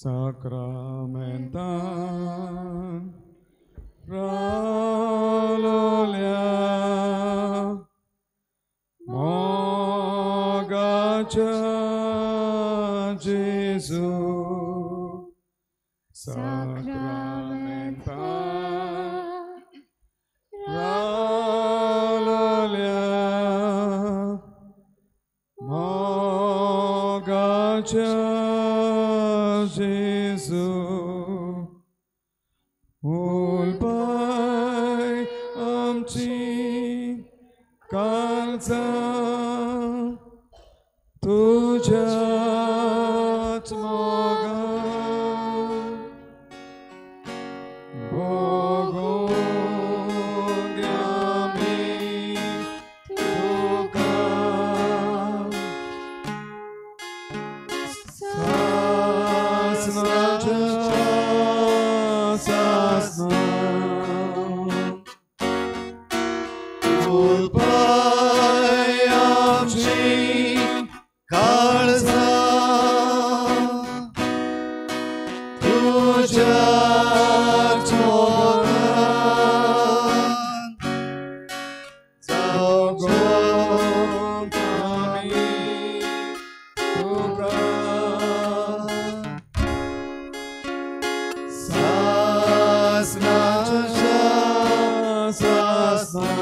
साक्रामेंतान रावलोल्या मोगाच्या जेजू साक्रामेंतान रावलोल्या मोगाच्या जेजू उलपाय आमची काळजां तुज्याच मोगान भोगूंक आमी तुका सासणाच्या सासणा उलपाय आमची काळजां तुज्याच मोगान जगोंक आमी तुका सासणाच्या सासणा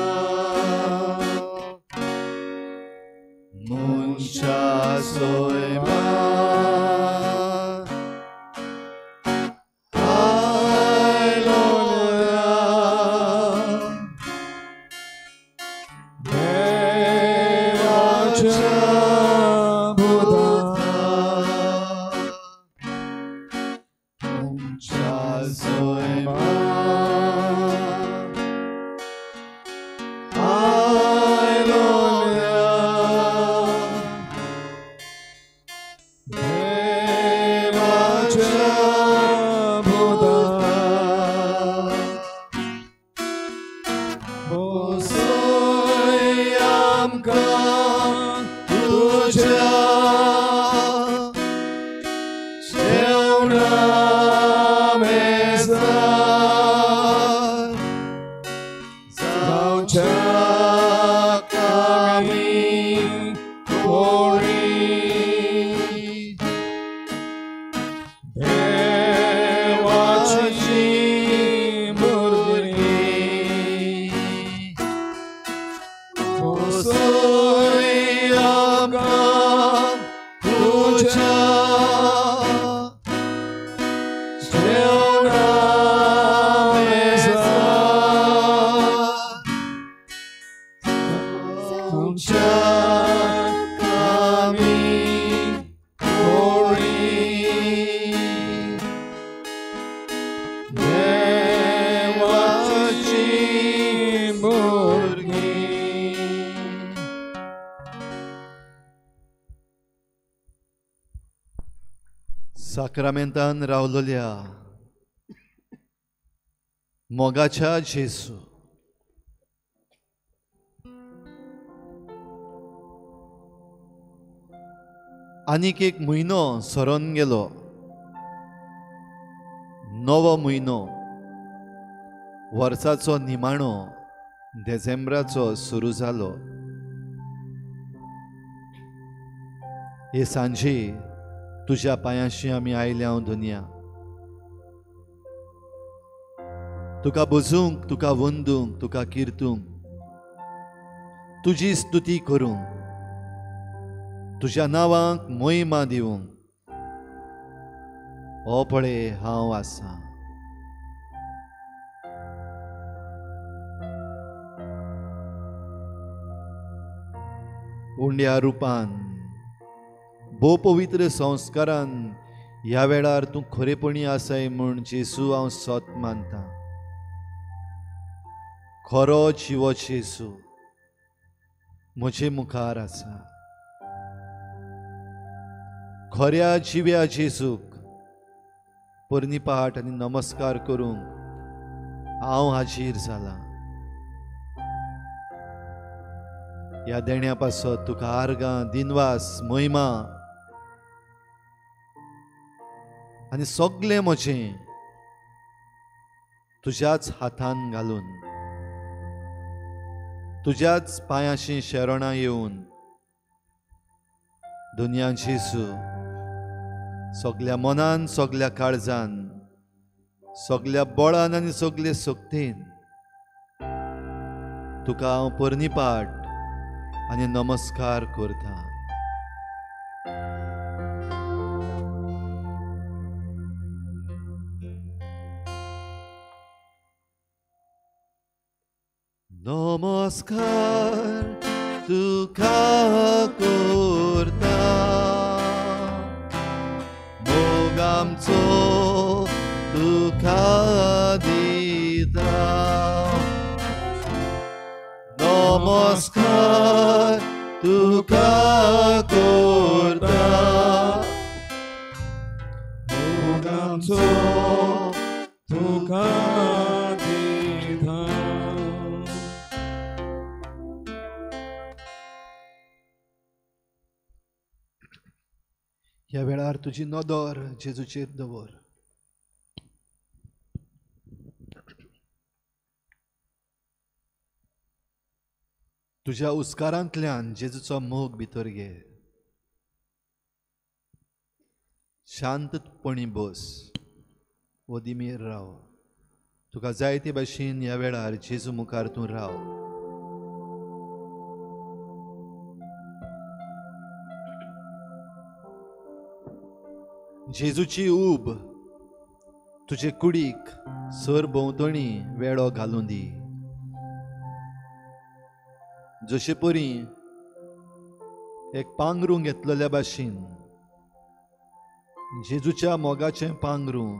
मनशा सोयमा आयलोल्या देवाच्या बुधा मनशा सोयमा आयलोल्या देवाच्या बुधा बसय आमकां तुज्या जेवणा मेजार जावच्याक आमी कोणी देवाची भुरगीं बसय आमकां तुज्या जेवणा मेजार जावच्याक आमी कोणी देवाची भुरगीं. साक्रामेंतान रावलोल्या मोगाच्या जेजू आनीक एक म्हयनो सरोन गेलो, नवो म्हयनो, वर्साचो निमाणो देसेंब्राचो सुरू जालो. हे सांजे तुज्या पांयांशी आमी आयल्या हांव दुनिया, तुका बुजूंक, तुका वंदूंक, तुका किर्तूंक, तुजी स्तुती करूंक, तुज्या नांवाक महिमा दिवंक हो पळय हांव आसा. उंड्या रुपान भोव पवित्र संस्कारान ह्या वेळार तूं खरेपणी आसाय म्हूण जेजू हांव सत मानता. खरो जिवो जेजू म्हजे मुखार आसा. खऱ्या जिव्या जेजूक पर्निपाट आनी नमस्कार करूंक हांव हाजीर जाला. ह्या देण्या पासत तुका आर्गां, दिनवास, महिमा. आनी सगळें म्हजें तुज्याच हातान घालून तुज्याच पांयाशी शरणां येवन दुनिया जेजू सगल्या मनान, सगल्या काळजान, सगल्या बळान आनी सगले शक्तीन तुका हांव पर्णिपाट आनी नमस्कार करता. नमस्कार तुका करता, मोग आमचो तुका दिता. नमस्कार तुका करता, मोग आमचो तुका दिता. ह्या वेळार तुजी नदर जेजूचेर दवर. तुज्या उस्कारांतल्यान जेजूचो मोग भितर घे. शांतपणी बस, ओदिमेर राव. तुका जायते भाशेन ह्या वेळार जेजू मुखार तूं राव. जेजूची ऊब तुजे कुडीक सर भोंवतणी वेळो घालूं दी. जशे परी एक पांगरूं घेतलेल्या भाशेन जेजूच्या मोगाचें पांगरूं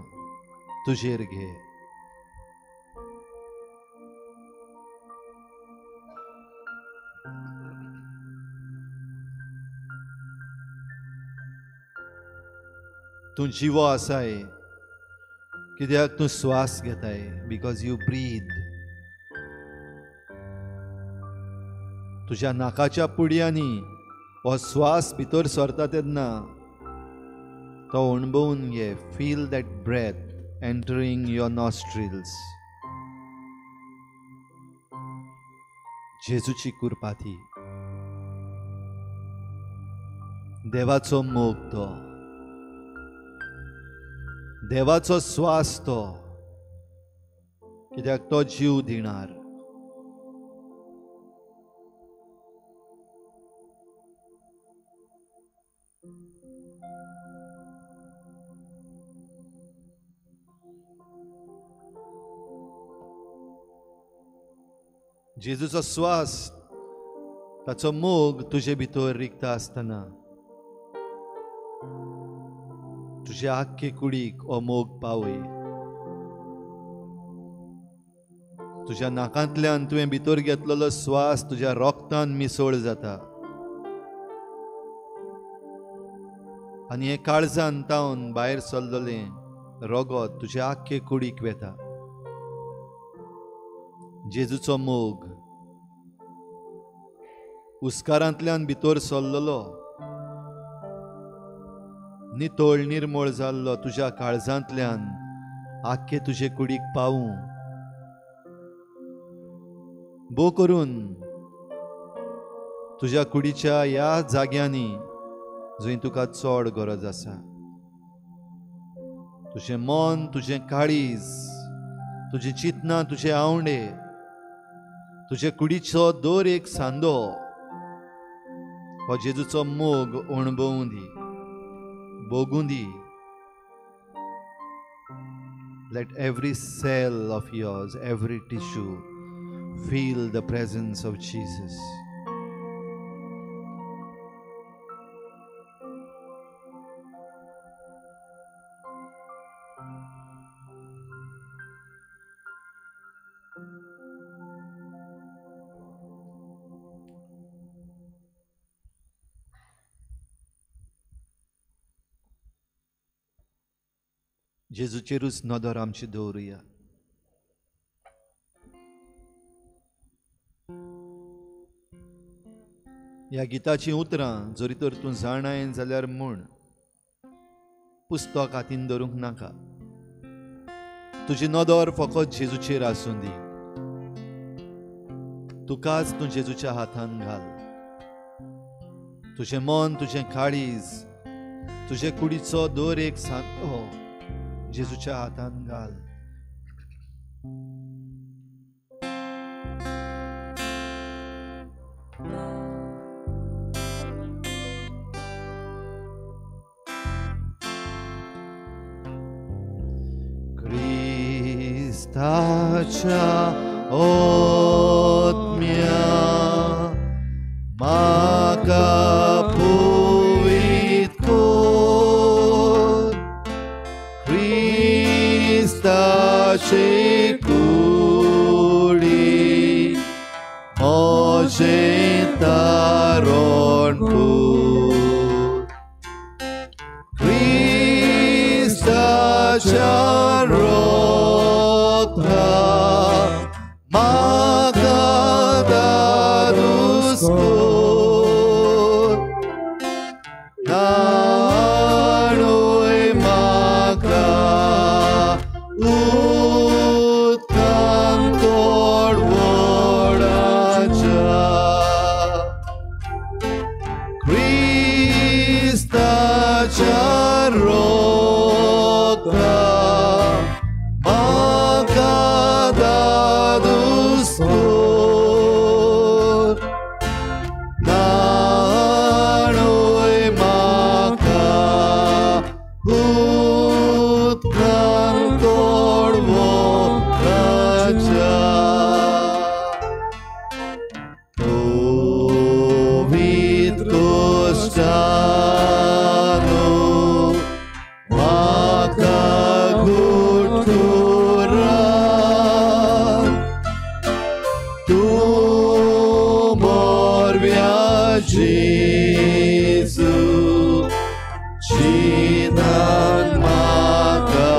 तुजेर घे. तूं जिवो आसाय कित्याक तूं श्वास घेताय, because you breathe. तुज्या नाकाच्या पुडयांनी हो श्वास भितर सरता तेन्ना तो अणभवून घे. Feel that breath entering your nostrils. जेजूची कृपा ती, देवाचो मोग तो, देवाचो श्वास तो, कित्याक तो जीव दिणार. जेजूचो श्वास, ताचो मोग तुजे भितर रिगता आसतना तुजे आख्खे कुडीक हो मोग पावय. तुज्या नाकांतल्यान तुवें भितर घेतलेलो श्वास तुज्या रोगतान मिसळ जाता आनी हें काळजान तावन भायर सरलेलें रोगत तुज्या आख्खे कुडीक वेता. जेजूचो मोग उस्कारांतल्यान भितर सरलेलो, नितळ निर्मळ जाल्लो तुज्या काळजांतल्यान आख्खे तुजे कुडीक पावूं. भो करून तुज्या कुडीच्या ह्या जाग्यांनी जंय तुका चड गरज आसा, तुजें मन, तुजें काळीज, तुजी चिंतनां, तुजे आवंडे, तुजे कुडीचो दर एक सांदो हो जेजूचो मोग अणभवूं दी, भोगूं दी. Let every cell of yours, every tissue feel the presence of Jesus. जेजूचेरूच नदर आमची दवरुया. ह्या गिताचीं उतरां जरी तर तूं जाणाय जाल्यार म्हूण, पुस्तक हातीन धरूंक नाका. तुजी नदर फकत जेजूचेर आसूं दी. तुकाच तूं जेजूच्या हातान घाल. तुजें मन, तुजें काळीज, तुजे कुडीचो दर एक सांदो जेजूच्या हातान घाल. क्रिस्ताच्या आत्म्या म्हाका पुवीत कर, क्रिस्ताचे कुडी म्हजें तारण कर, क्रिस्ताच्या म्हाका दादूस कर, न्हाणय म्हाका उदकान तोडवडाच्या, क्रिस्ताच्या रोगता म्हाका दादूस कर, न्हाणय म्हाका उदकान तोडवडाच्या. पवित्र कुश्टानो म्हाका गुठुरा, तूं मोरव्या जेजू चिनान म्हाका,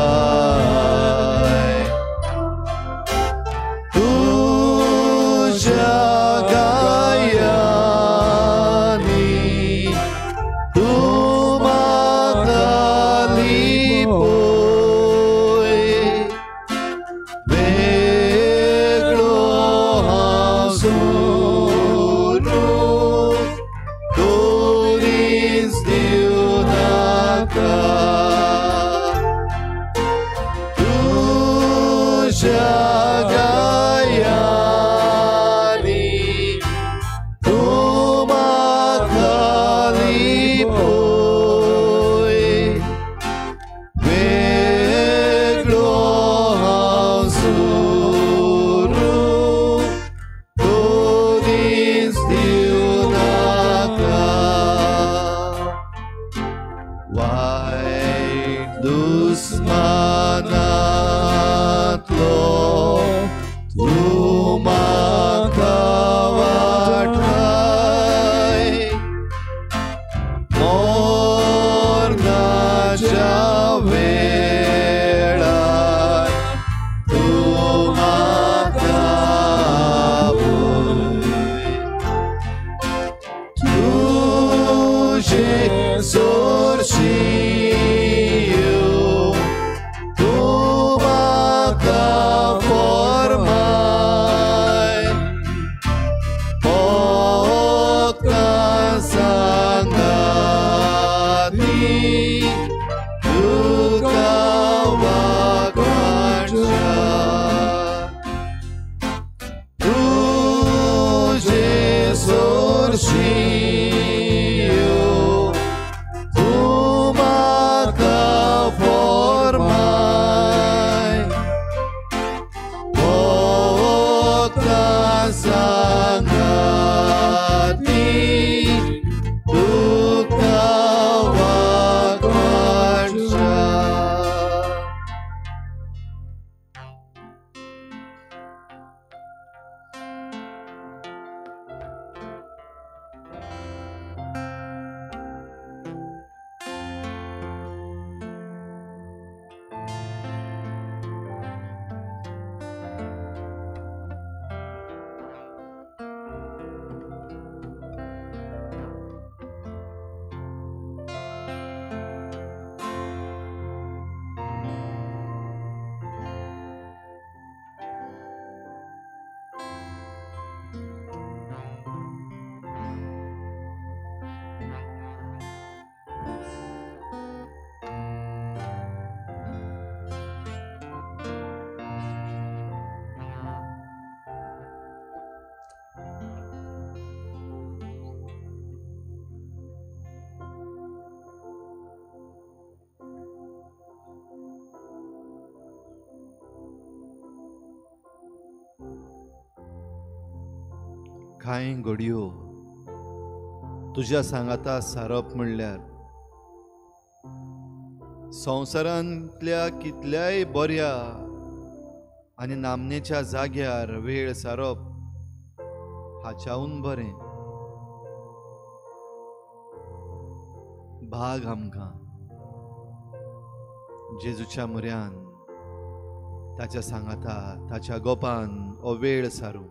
तुज्या गायांनी तूं म्हाका लिपय, वेगळो हांव सोडून तोरीच दिवं नाका, तुज्या गायांनी तूं म्हाका लिपय, वेगळो हांव सोडून तोरीच दिवं नाका. वायट दुस्मानांतलो तूं म्हाका वाटाय, मरणाच्या वेळार तूं म्हाका आपय, तुजे सोरशी तूं कांय घडयो तुज्या सांगाता सारप म्हणल्यार संवसारांतल्या कितल्याय बऱ्या आनी नामनेच्या जाग्यार वेळ सारप हाच्याहून बरें। भाग आमकां जेजूच्या म्हऱ्यान, ताच्या सांगाता, ताच्या गोपान हो वेळ सारूं।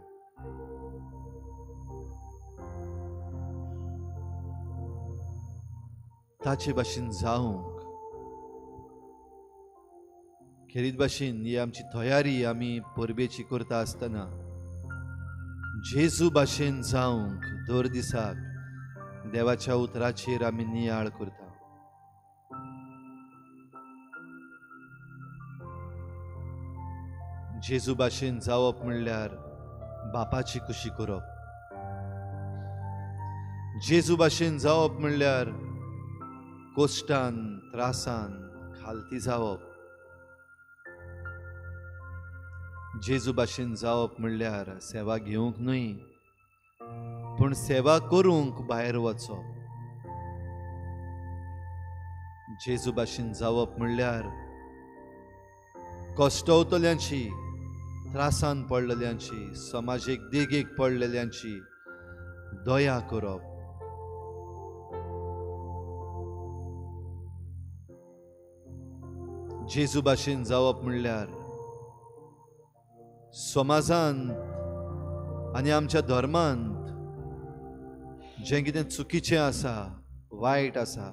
ताचे भाशेन जावंक खेरीत भाशेन ही आमची तयारी आमी परबेची करता आसतना जेजू भाशेन जावंक दर दिसाक देवाच्या उतराचेर आमी नियाळ करता। जेजू भाशेन जावप म्हणल्यार बापाची खुशी करप। जेजू भाशेन जावप म्हणल्यार कोश्टान त्रासान खालती जावप। जेजू भाशेन जावप म्हणल्यार सेवा घेवंक न्हय पूण सेवा करूंक भायर वचप। जेजू भाशेन जावप म्हणल्यार कश्टवतल्यांची, त्रासान पडलेल्यांची, समाजीक देगेक पडलेल्यांची दया करप। जेजू भाशेन जावप म्हणल्यार समाजांत आनी आमच्या धर्मांत जें कितें चुकीचें आसा, वायट आसा,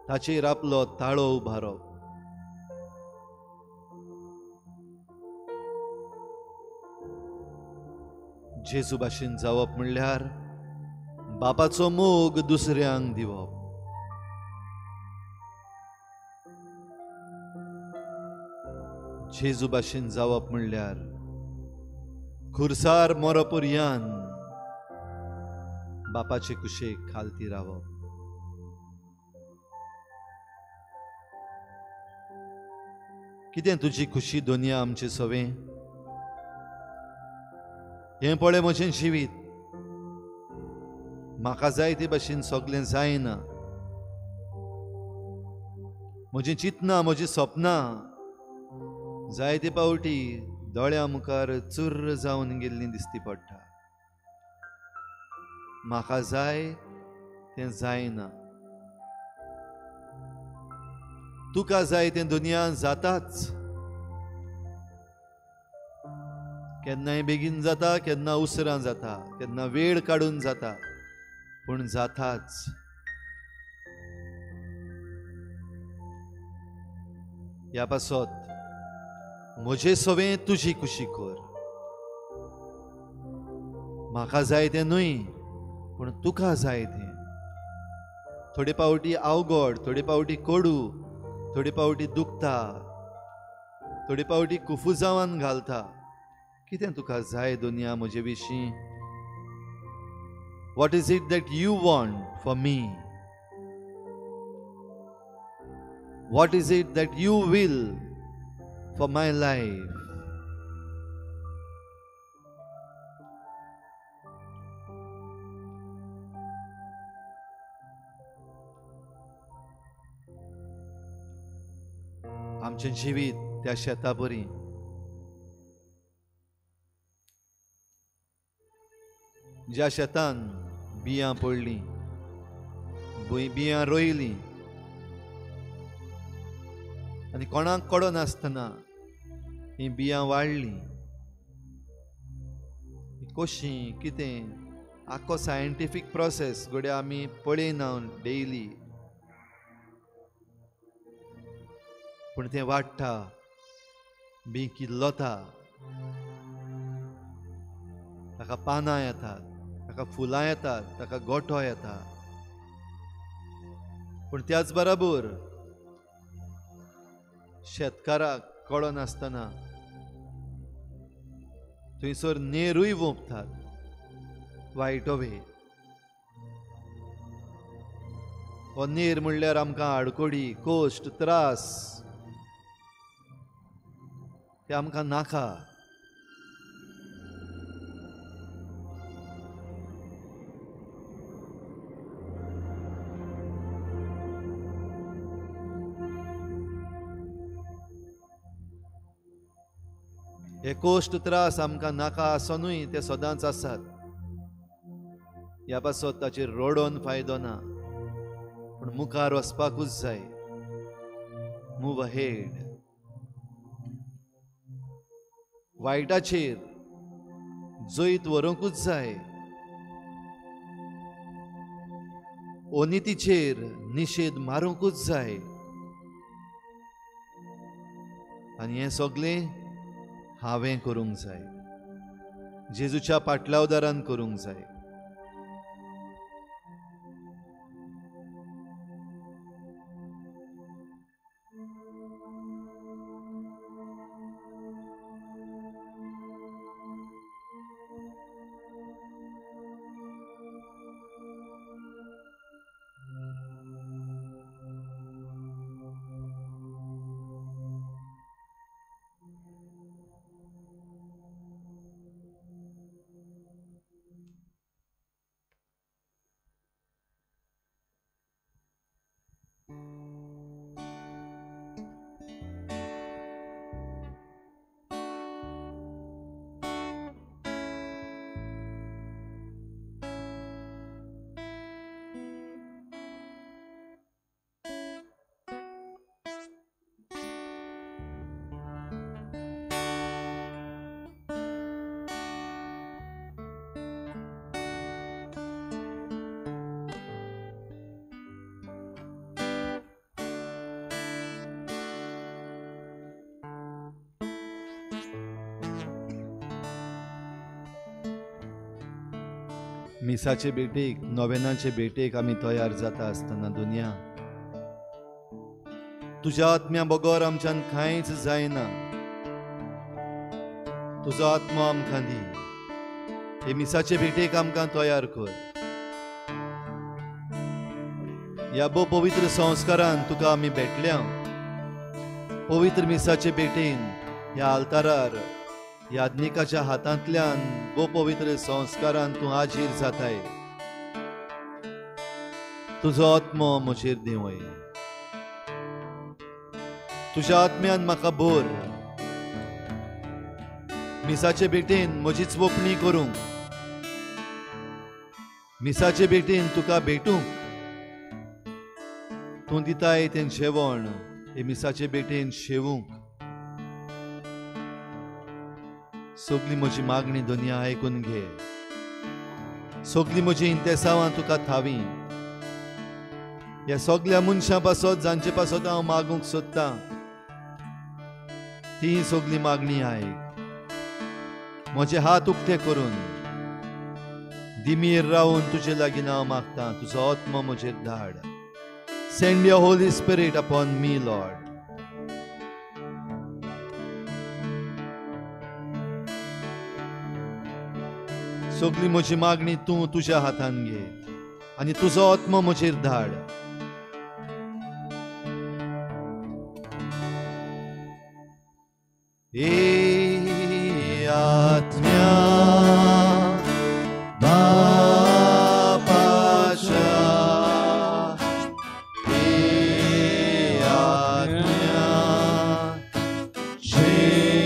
ताचेर आपलो ताळो उबारप। जेजू भाशेन जावप म्हणल्यार बापाचो मोग दुसऱ्यांक दिवप। जेजू भाशेन जावप म्हणल्यार खुर्सार मरपर्यान बापाचे कुशेक खालती रावप। कितें तुजी खुशी दुनिया आमचे सवें? हें पळय म्हजें जिवीत, म्हाका जाय ते भाशेन सगळें जायना, म्हजीं चिंतनां, म्हजीं सपनां जायते पावटी दोळ्या मुखार चुर्र जावन गेल्लीं दिसती पडटा। म्हाका जाय तें जायना, तुका जाय तें दुनिया जाताच। केन्नाय बेगीन जाता, केन्ना उसरां जाता, केन्ना वेळ काडून जाता, पूण जाताच। ह्या पासत म्हजे सवें तुजी खुशी कर। म्हाका जाय तें न्हय पूण तुका जाय तें। थोडे पावटी अवघड, थोडे पावटी कोडू, थोडे पावटी दुखता, थोडे पावटी कुफुजावान घालता। कितें तुका जाय दुनिया म्हजे विशीं? What is it that you want for me? What is it that you will for my life? आमचें जिवीत त्या शेता बरी, ज्या शेतान बियां पडलीं, बियां रोयलीं आनी कोणाक कळनासतना हीं बियां वाडलीं। कशीं कितें आख्खो सायंटिफीक प्रोसेस घडये आमी पळयना डेली, पूण तें वाडटा, बी किल्लता, ताका पानां येतात, ताका फुलां येतात, ताका गोठो येता। पूण त्याच बराबर शेतकाराक कळनासतना थंयसर नेरूय वोंपतात, वायटो वे। हो नेर म्हणल्यार आमकां आडकोडी, कोश्ट, त्रास, ते आमकां नाका। हे कोश्ट त्रास आमकां नाका आसुनूय ते सदांच आसात. ह्या पासत ताचेर रडोन फायदो ना, पूण मुखार वचपाकूच जाय. Move ahead. वायटाचेर जैत व्हरूंकूच जाय. अनितीचेर निशेध मारूंकूच जाय. आनी हें सगळें हांवें करूंक जाय, जेजूच्या पाटलावदारान करूंक जाय. मिसाचे भेटेक, नोवेनाचे भेटेक आमी तयार जाता आसतना दुनिया तुज्या आत्म्या बगर आमच्यान कांयच जायना. तुजो आत्मो आमकां दी. हे मिसाचे भेटेक आमकां तयार कर. ह्या भोव पवित्र संस्कारान तुका आमी भेटल्या. पवित्र मिसाचे भेटेन ह्या आल्तारार याज्ञिकाच्या हातांतल्यान भोव पवित्र संस्कारान तूं हाजीर जाताय. तुजो आत्मो म्हजेर देंवय. तुज्या आत्म्यान म्हाका भर. मिसाचे भेटेन म्हजीच वपणी करूंक, मिसाचे भेटेन तुका भेटूंक तूं दिताय तें जेवण हे मिसाचे भेटेन शेवूंक. सगली म्हजी मागणी दुनिया आयकून घे. सगली म्हजी इंतेसांवां तुका थावी. ह्या सगल्या मनशां पासत जांचे पासत हांव मागूंक सोदतां ती सगली मागणी आयक. म्हजे हात उक्ते करून दिमीर रावन तुजे लागीं हांव मागतां. तुजो आत्मो म्हजेर धाड. Send your Holy Spirit upon me, Lord. सगली म्हजी मागणी तूं तुज्या हातान घे आनी तुजो आत्मो म्हजेर धाड. ए आत्म्या बापाच्या, ए आत्म्या जेजूच्या,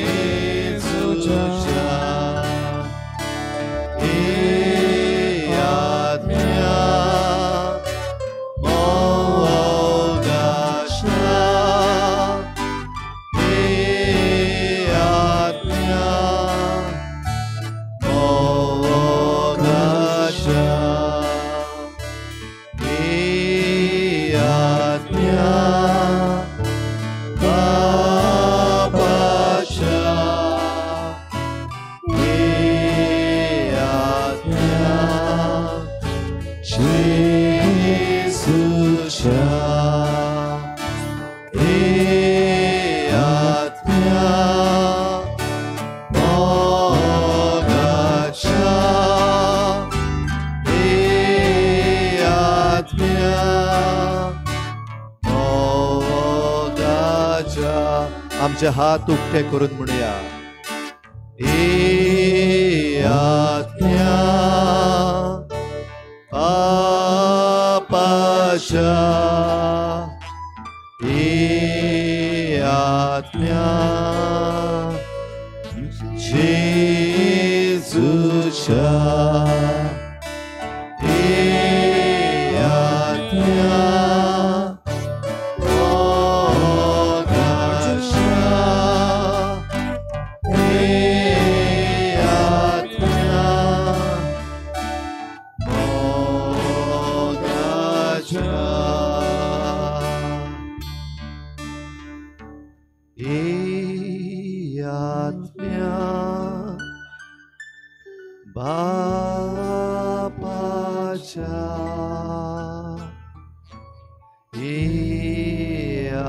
आमचे हात उक्ते करून म्हणया. ए आत्म्या पापाच्या, ए आत्म्या जेजूच्या आत्म्या मोगाच्या आत्म्या मोगाच्या आत्म्या बापाच्या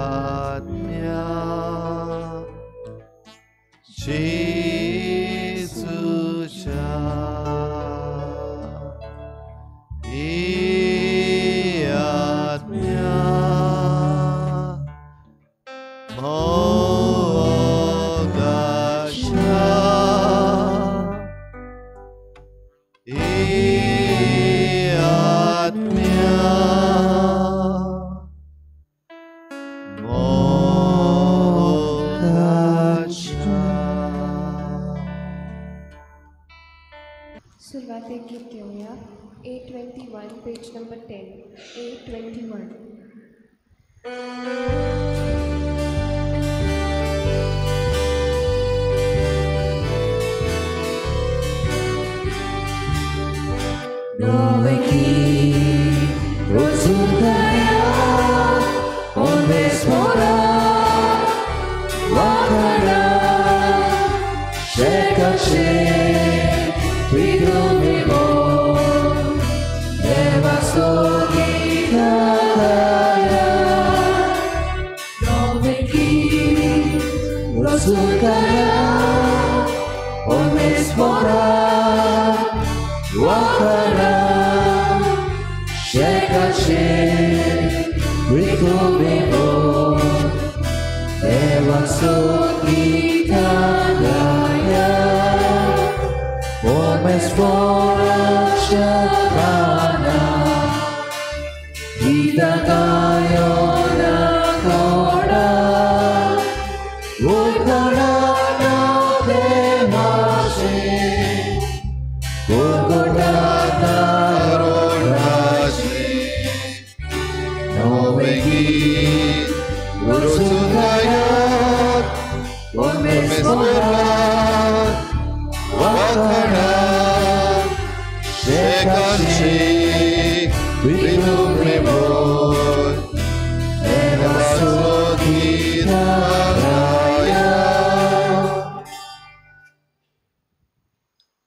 आत्म्या जेजूच्या आत्म्या मोगाच्या आत्म्या मोगाच्या. सुरवातेक गीत घेवया 821 पेज नंबर 10. 821.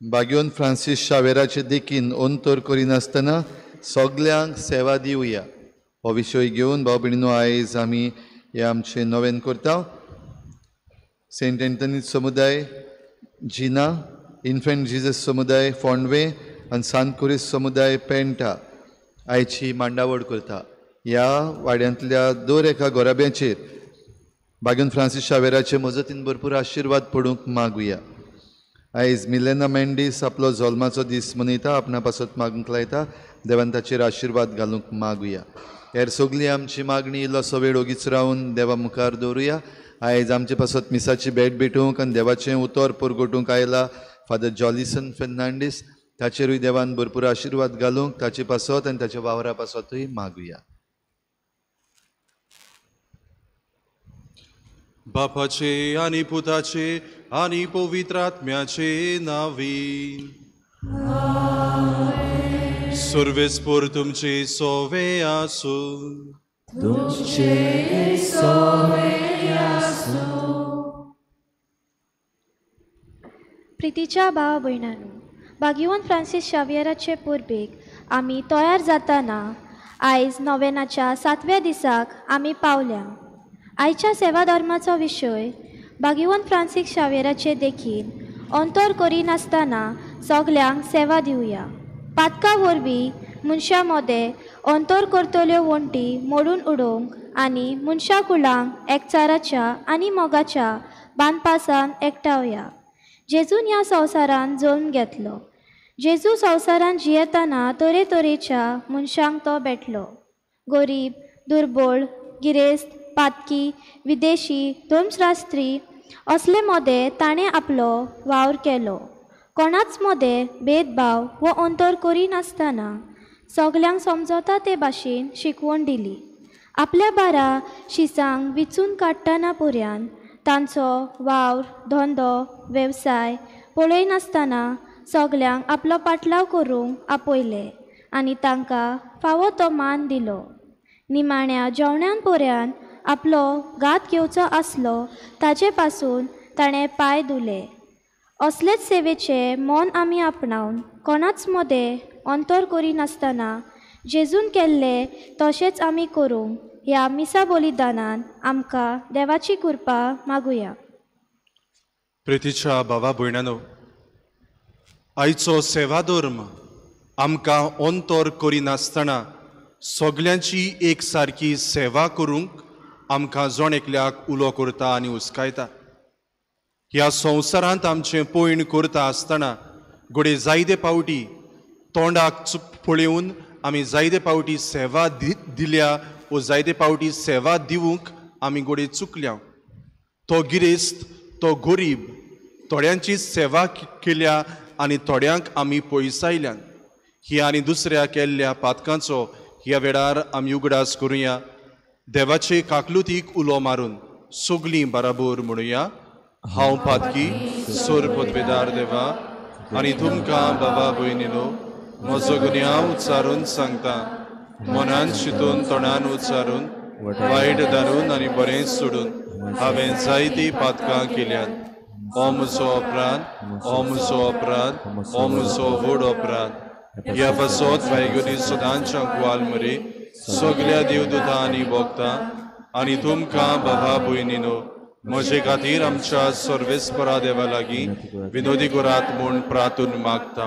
बाग्योन फ्रांसीस शावेराचे देखीन अंतर करिनासतना सगल्यांक सेवा दिवया हो विशय घेवन भाव भयणीनो आयज आमी हे आमचें नवेन करता. सेंट एंथनी समुदाय जिना, इन्फेंट जिजस समुदाय फोंडवे आनी सांत कुरीस समुदाय पेंटा आयची मांडावळ करता. ह्या वाड्यांतल्या दर एका घराब्याचेर बाग्योन फ्रांसीस शावेराचे मजतीन भरपूर आशिर्वाद पडूंक मागुया. आयज मिलेना मेंडीस आपलो जल्माचो दीस मनयता, आपणा पासत मागूंक लायता, देवान ताचेर आशिर्वाद घालूंक मागुया. हेर सगळी आमची मागणी इल्लोसो वेळ ओगीच रावन देवा मुखार दवरुया. आयज आमचे पासत मिसाची भेट भेटूंक आनी देवाचें उतर परगटूंक आयला फादर जॉलिसन फेर्नांडीस, ताचेरूय देवान भरपूर आशिर्वाद घालूंक ताचे पासत आनी ताच्या वावरा पासतूय मागुया. बापाचे आनी पुताचे आनी पवित्र आत्म्याचे नावी. सर्वेस्पोर तुमचे सोवे आसूं. तुमचे सोवे आसूं. प्रितीच्या भाव भयणांनो, बागिवन फ्रांसीस शावियराचे परबेक आमी तयार जाताना आयज नोवेनाच्या सातव्या दिसाक आमी पावल्या. आयच्या सेवा धर्माचो विशय बागिवन फ्रांसीस शावेराचे देखीन अंतर करिनासतना सगल्यांक सेवा दिवया. पातका वरवीं मनशां मदें अंतर करतल्यो वण्टी मोडून उडोवंक आनी मनशां कुळांक एकचाराच्या आनी मोगाच्या बांदपासान एकठावया. जेजून ह्या संवसारान जल्म घेतलो. जेजू संवसारान जियेतना तरेतरेच्या मनशांक तो भेटलो. गरीब, दुर्बळ, गिरेस्त, पातकी, विदेशी, धर्मशास्त्री असले मदें ताणें आपलो वावर केलो. कोणाच मदें भेदभाव वो अंतर करिनासतना सगल्यांक समजता ते भाशेन शिकवण दिली. आपल्या 12 शिसांक विचून काडटना पर्यान तांचो वावर, धंदो, वेवसाय पळयनासतना सगल्यांक आपलो पाटलाव करूंक आपयले आनी तांकां फावो तो मान दिलो. निमाण्या जेवणान पर्यान आपलो घात घेवचो आसलो ताजे पासून ताणें पांय धुले. असलेच सेवेचें मन आमी आपणावन कोणाच मदें अंतर करिनासतना जेजून केल्लें तशेंच आमी करूंक ह्या मिसा बलिदानान आमकां देवाची कृपा मागुया. प्रितीच्या भावा भयणानो, आयचो सेवाधर्म आमकां अंतर करिनासतना सगल्यांची एक सारकी सेवा करूंक आमकां जण एकल्याक उलो करता आनी हुस्कायता. ह्या संवसारांत आमचें पयण करता आसतना घडये जायते पावटी तोंडाक पळोवन आमी जायते पावटी सेवा दिल्या वो जायते पावटी सेवा दिवंक आमी घडये चुकल्या. तो गिरेस्त, तो गरीब, थोड्यांची सेवा केल्या आनी थोड्यांक आमी पयसायल्यान. ही आनी दुसऱ्या केल्ल्या पातकांचो ह्या वेळार आमी उगडास करुया. देवाचे काकलुतीक उलो मारून सगलीं बराबर म्हणुया, हांव पातकी सोर पदवेदार देवा आनी तुमकां बाबा भयणीनो म्हजो गुन्यांव उच्चारून सांगता. मनान शितून, तोंडान उच्चारून, वायट धारून आनी बरें सोडून हांवें जायतीं पातकां केल्यात. हो म्हजो अपराध, हो म्हजो अपराध, हो म्हजो व्हड अपराध. ह्या पासत वायगुनी सदांच्या गुवाल मरे सगल्या देवदूतां आनी भोगता आनी तुमकां बाबा भयणीनो म्हजे खातीर आमच्या सर्वेस्परा देवा लागीं विनोदी करात म्हूण प्रार्थून मागता.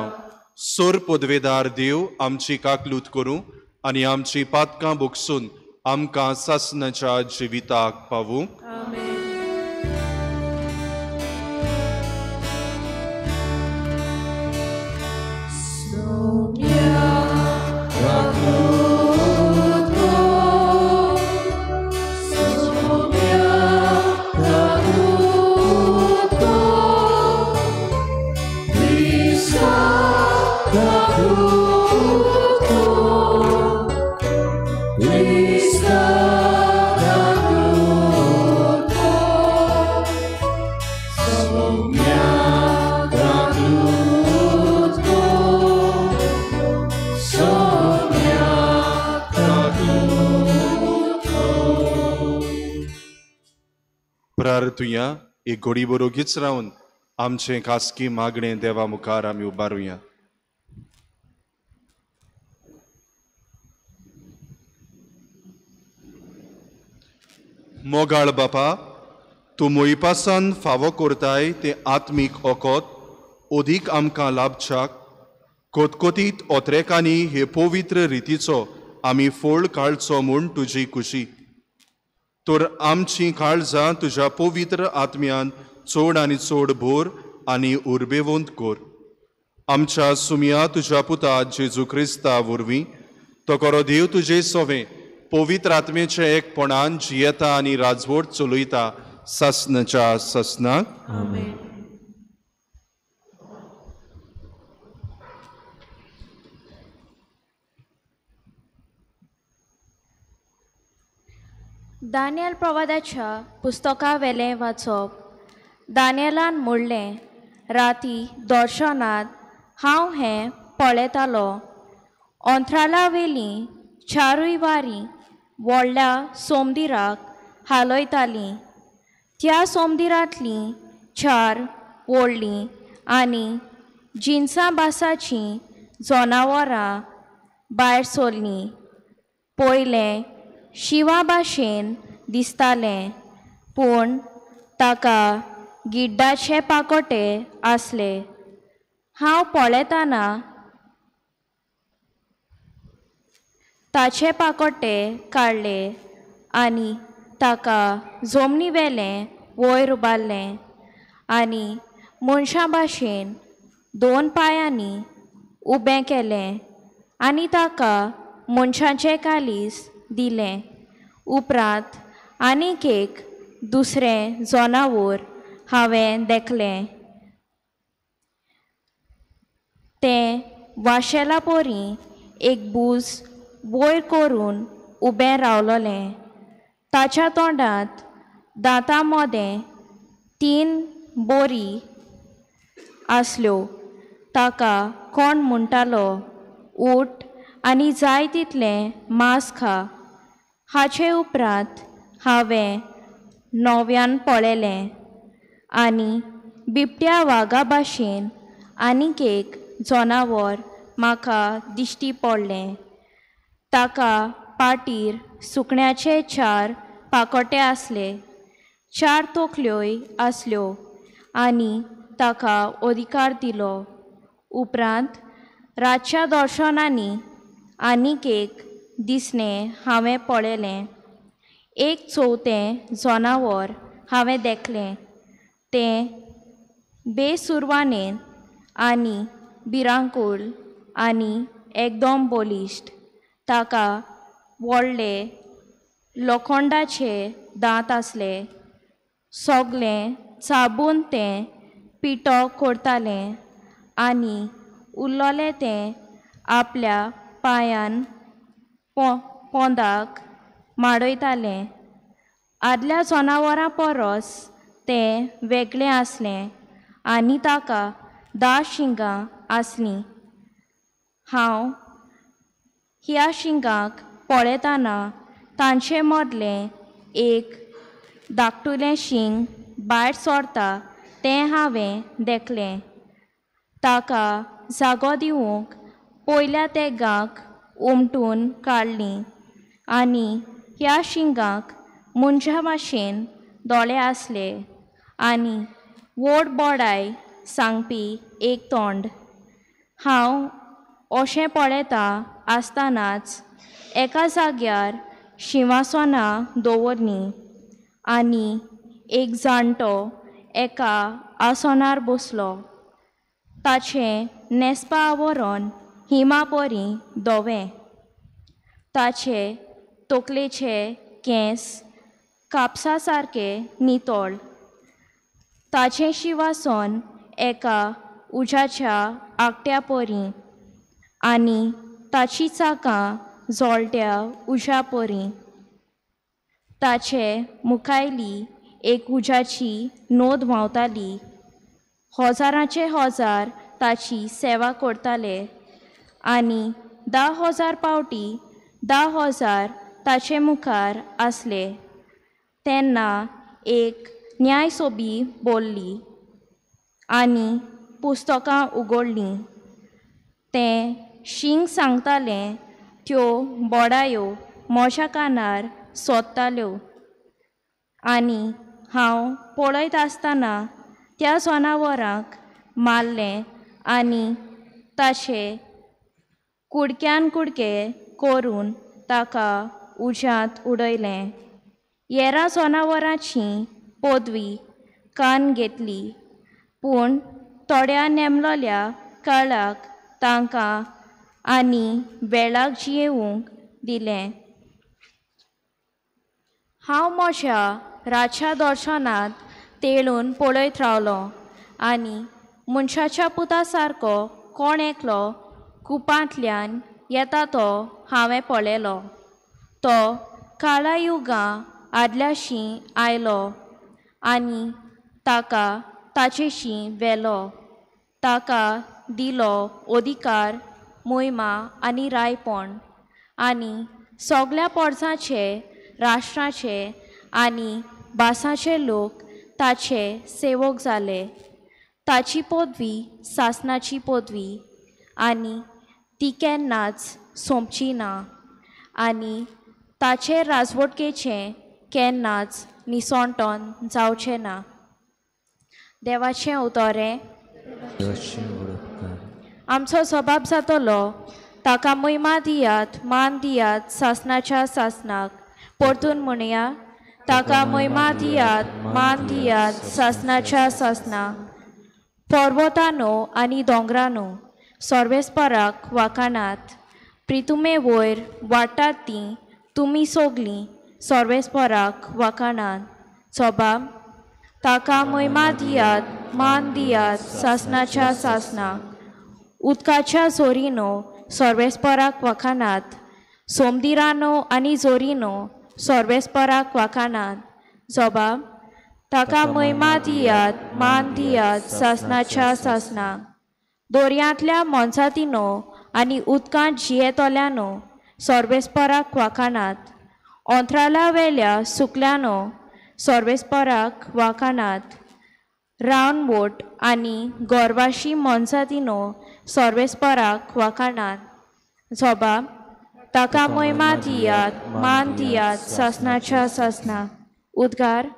सोर पदवेदार देव आमची काकलूत करूं आनी आमची पातकां भोगसून आमकां सासणाच्या जिविताक पावूं. प्रार्थुया एक घोडी बरोगीच रावन आमचें खासगी मागणें देवा मुखार आमी उबारुया. मोगाळ बापा, तूं मोयपासान फावो करताय तें आत्मीक ओकोत अदीक आमकां लाभच्याक कोतकोतीत ओत्रेकांनी हे पवित्र रितीचो आमी फोळ काडचो म्हूण तुजी खुशी. तर आमची काळजां तुज्या पवित्र आत्म्यान चड आनी चड भोर आनी उर्बेवंत कर. आमच्या सुमया तुज्या पुता जेजू क्रिस्ता वरवीं तो करो देव तुजे सोवे पवित्र आत्म्याचे एकपणान जियेता आनी राजवट चलयता सासनाच्या सासनाक. आमेन. दानियल प्रवादाच्या पुस्तकावेलें वाचप. दानियलान म्हणलें, राती दर्शनांत हांव हें पळयतालो. अंत्राळावेलीं चारूय वारी व्हडल्या सोमदिराक हालयतालीं. त्या सोमदिरांतलीं 4 व्हडलीं आनी जिन्सां बासाचीं जनावरां भायर सरलीं. पयलें शिवा भाशेन दिसतालें, पूण ताका गिड्डाचे पाकोटे आसले. हांव पळयतना ताचे पाकोटे काडले आनी ताका जमनी वेलें वयर उबारलें आनी मनशां भाशेन 2 पांयांनी उबें केलें आनी ताका मनशाचें कालीस दिलें. उपरांत आनीक एक दुसरें जनावर हांवें देखलें. तें वाशेला पोरी एक बूज वयर करून उबें रावलोलें. ताच्या तोंडांत दांतां मदें 3 बोरी आसल्यो. ताका कोण म्हणटालो, उठ आनी जाय तितलें मांस खा. हाचे उपरांत हांवें नव्यान पळयलें आनी बिबट्या वागा भाशेन आनीक एक जनावर म्हाका दिश्टी पडलें. ताका पाटीर सुकण्याचे 4 पाकोटे आसले, 4 तोकल्योय आसल्यो आनी ताका अधिकार दिलो. उपरांत रातच्या दर्शनांनी आनीक एक दिसणें हांवें पळयलें. एक चवथें जनावर हांवें देखलें. तें बेसुरवानेन आनी भिरांकूळ आनी एकदम बलिश्ट. ताका व्हडले लोखंडाचे दांत आसले. सगलें चाबून तें पिठो करतालें आनी उरलोलें तें आपल्या पांयान पोंदाक माडयतालें. आदल्या जनावरां परस तें वेगळें आसलें आनी ताका 10 शिंगां आसलीं. हांव ह्या शिंगांक पळयतना तांचे मदलें एक धाकटुलें शींग भायर सरता तें हांवें देखलें. ताका जागो दिवंक पयल्या तेगाक उमटून काडलीं आनी ह्या शिंगाक मनशा भाशेन दोळे आसले आनी व्हड बोडाय सांगपी एक तोंड. हांव अशें पळयता आसतनाच एका जाग्यार शिंवासनां दवरलीं आनी एक जाणटो एका आसनार बसलो. ताचें न्हेसपा आवरण हिमा परी धवें. ताचे तकलेचे केंस कापसा सारके नितळ. ताचें शिंवासन एका उज्याच्या आगट्या परी आनी ताची चाकां जळट्या उज्या परी. ताचे मुखायली एक उज्याची नोद व्हांवताली. हजारांचे हजार ताची सेवा करताले आनी 10,000 पावटी 10,000 ताचे मुखार आसले. तेन्ना एक न्यायसोबी बोल्ली आनी पुस्तकां उगडलीं. तें शींग सांगतालें त्यो बोडायो म्हज्या कानार सोदताल्यो आनी हांव पळयत आसतना त्या जनावरांक मारलें आनी ताचे कुडक्यान कुडके करून ताका उज्यांत उडयलें. येरा जनावरांची पदवी कान घेतली, पूण थोड्या नेमलोल्या काळाक तांकां आनी वेळाक जियेवंक दिलें. हांव म्हज्या रातच्या दर्शनांत तेळून पळयत रावलो आनी मनशाच्या पुता सारको कोण एकलो कुपांतल्यान येता तो हांवें पळयलो. तो काळा युगां आदल्याशी आयलो आनी ताका ताचेशी व्हेलो. ताका दिलो अधिकार, मोहिमा आनी रायपण आनी सगल्या पोरसांचे, राष्ट्राचे आनी भासांचे लोक ताचे सेवक जाले. ताची पदवी सासनाची पदवी आनी ती केन्नाच सोंपची ना आनी ताचे राजवटकेचें केन्नाच निसणटण जावचें ना. देवाचें उतरें आमचो सबाब जातलो. ताका महिमा दियात, मान दियात सासनाच्या सासनाक. परतून म्हणया, ताका महिमा दियात, मान दियात सासनाच्या सासनाक. पर्वतानो आनी दोंगरानो सर्वेस्पराक वाखाणात. प्रितुमे वयर वाडटात ती तुमी सोगलीं सर्वेस्पराक वाखाणात. सबाब ताका मोयमा दियात, मान दियात सासनाच्या सासनाक. उदकाच्या जोरीनो सर्वेस्पराक वाखानात, सोमदिरानो आनी जोरीनो सर्वेस्पराक वाखानात. जबाब, ताका मोयमा दियात, मान दियात सासनाच्या सासनाक. दोरयांतल्या मोनसातिनो आनी उदकांत जियेतल्यानो सर्वेस्पराक वाखानात, ओंथराला वेल्या सुकल्यानो सर्वेस्पराक वाखानात. रावन बोट आनी गोरवाशी मोनसातिनो सर्वेस्पराक वाखानात. जबाब, ताका मोयमा दियात, मान दियात सासनाच्या सासनाक. उद्गार.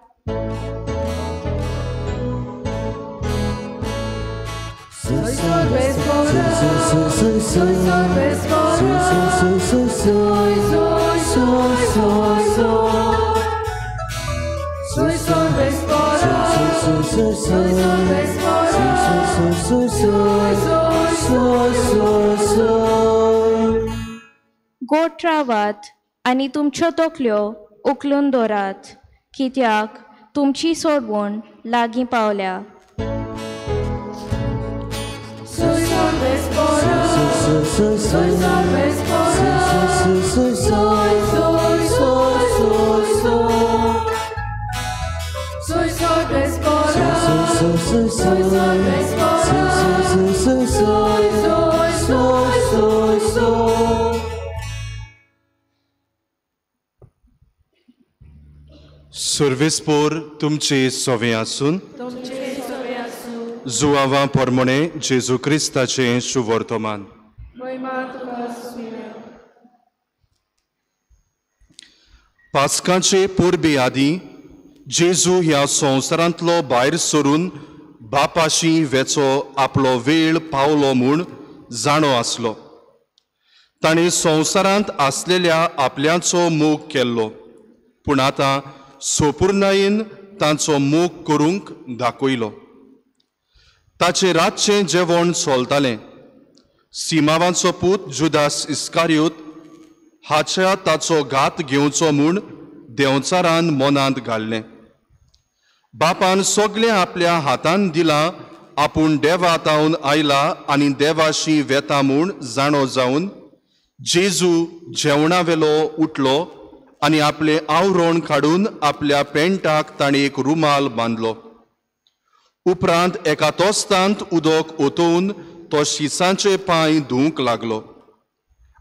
गोट रावात आनी तुमच्यो तकल्यो उखलून दवरात, कित्याक तुमची सोडवण लागीं पावल्या. सर्वेस्पोर तुमचे सोवे आसून जुआवा परमणे जेजू क्रिस्ताचें शुवर्तमान. पास्काचे परबे आदीं जेजू ह्या संवसारांतलो भायर सरून बापाशी वेचो आपलो वेळ पावलो म्हूण जाणो आसलो. ताणें संवसारांत आसलेल्या आपल्याचो मोग केल्लो, पूण आतां सोपूर्णायेन तांचो मोग करूंक दाखयलो. ताचें रातचें जेवण चलतालें. सिमावांचो पूत जुदास इस्कारियोत हाच्या ताचो घात घेवचो म्हूण देंवचारान मनांत घाल्लें. बापान सगळें आपल्या हातान दिलां, आपूण देवा तावन आयला आनी देवाशी वेता म्हूण जाणो जावन जेजू जेवणा वेलो उठलो आनी आपलें आवरण काडून आपल्या पेंटाक ताणें एक रुमाल बांदलो. उपरांत एका तोस्तांत उदक ओतोवन तो शिसांचे पांय धुवंक लागलो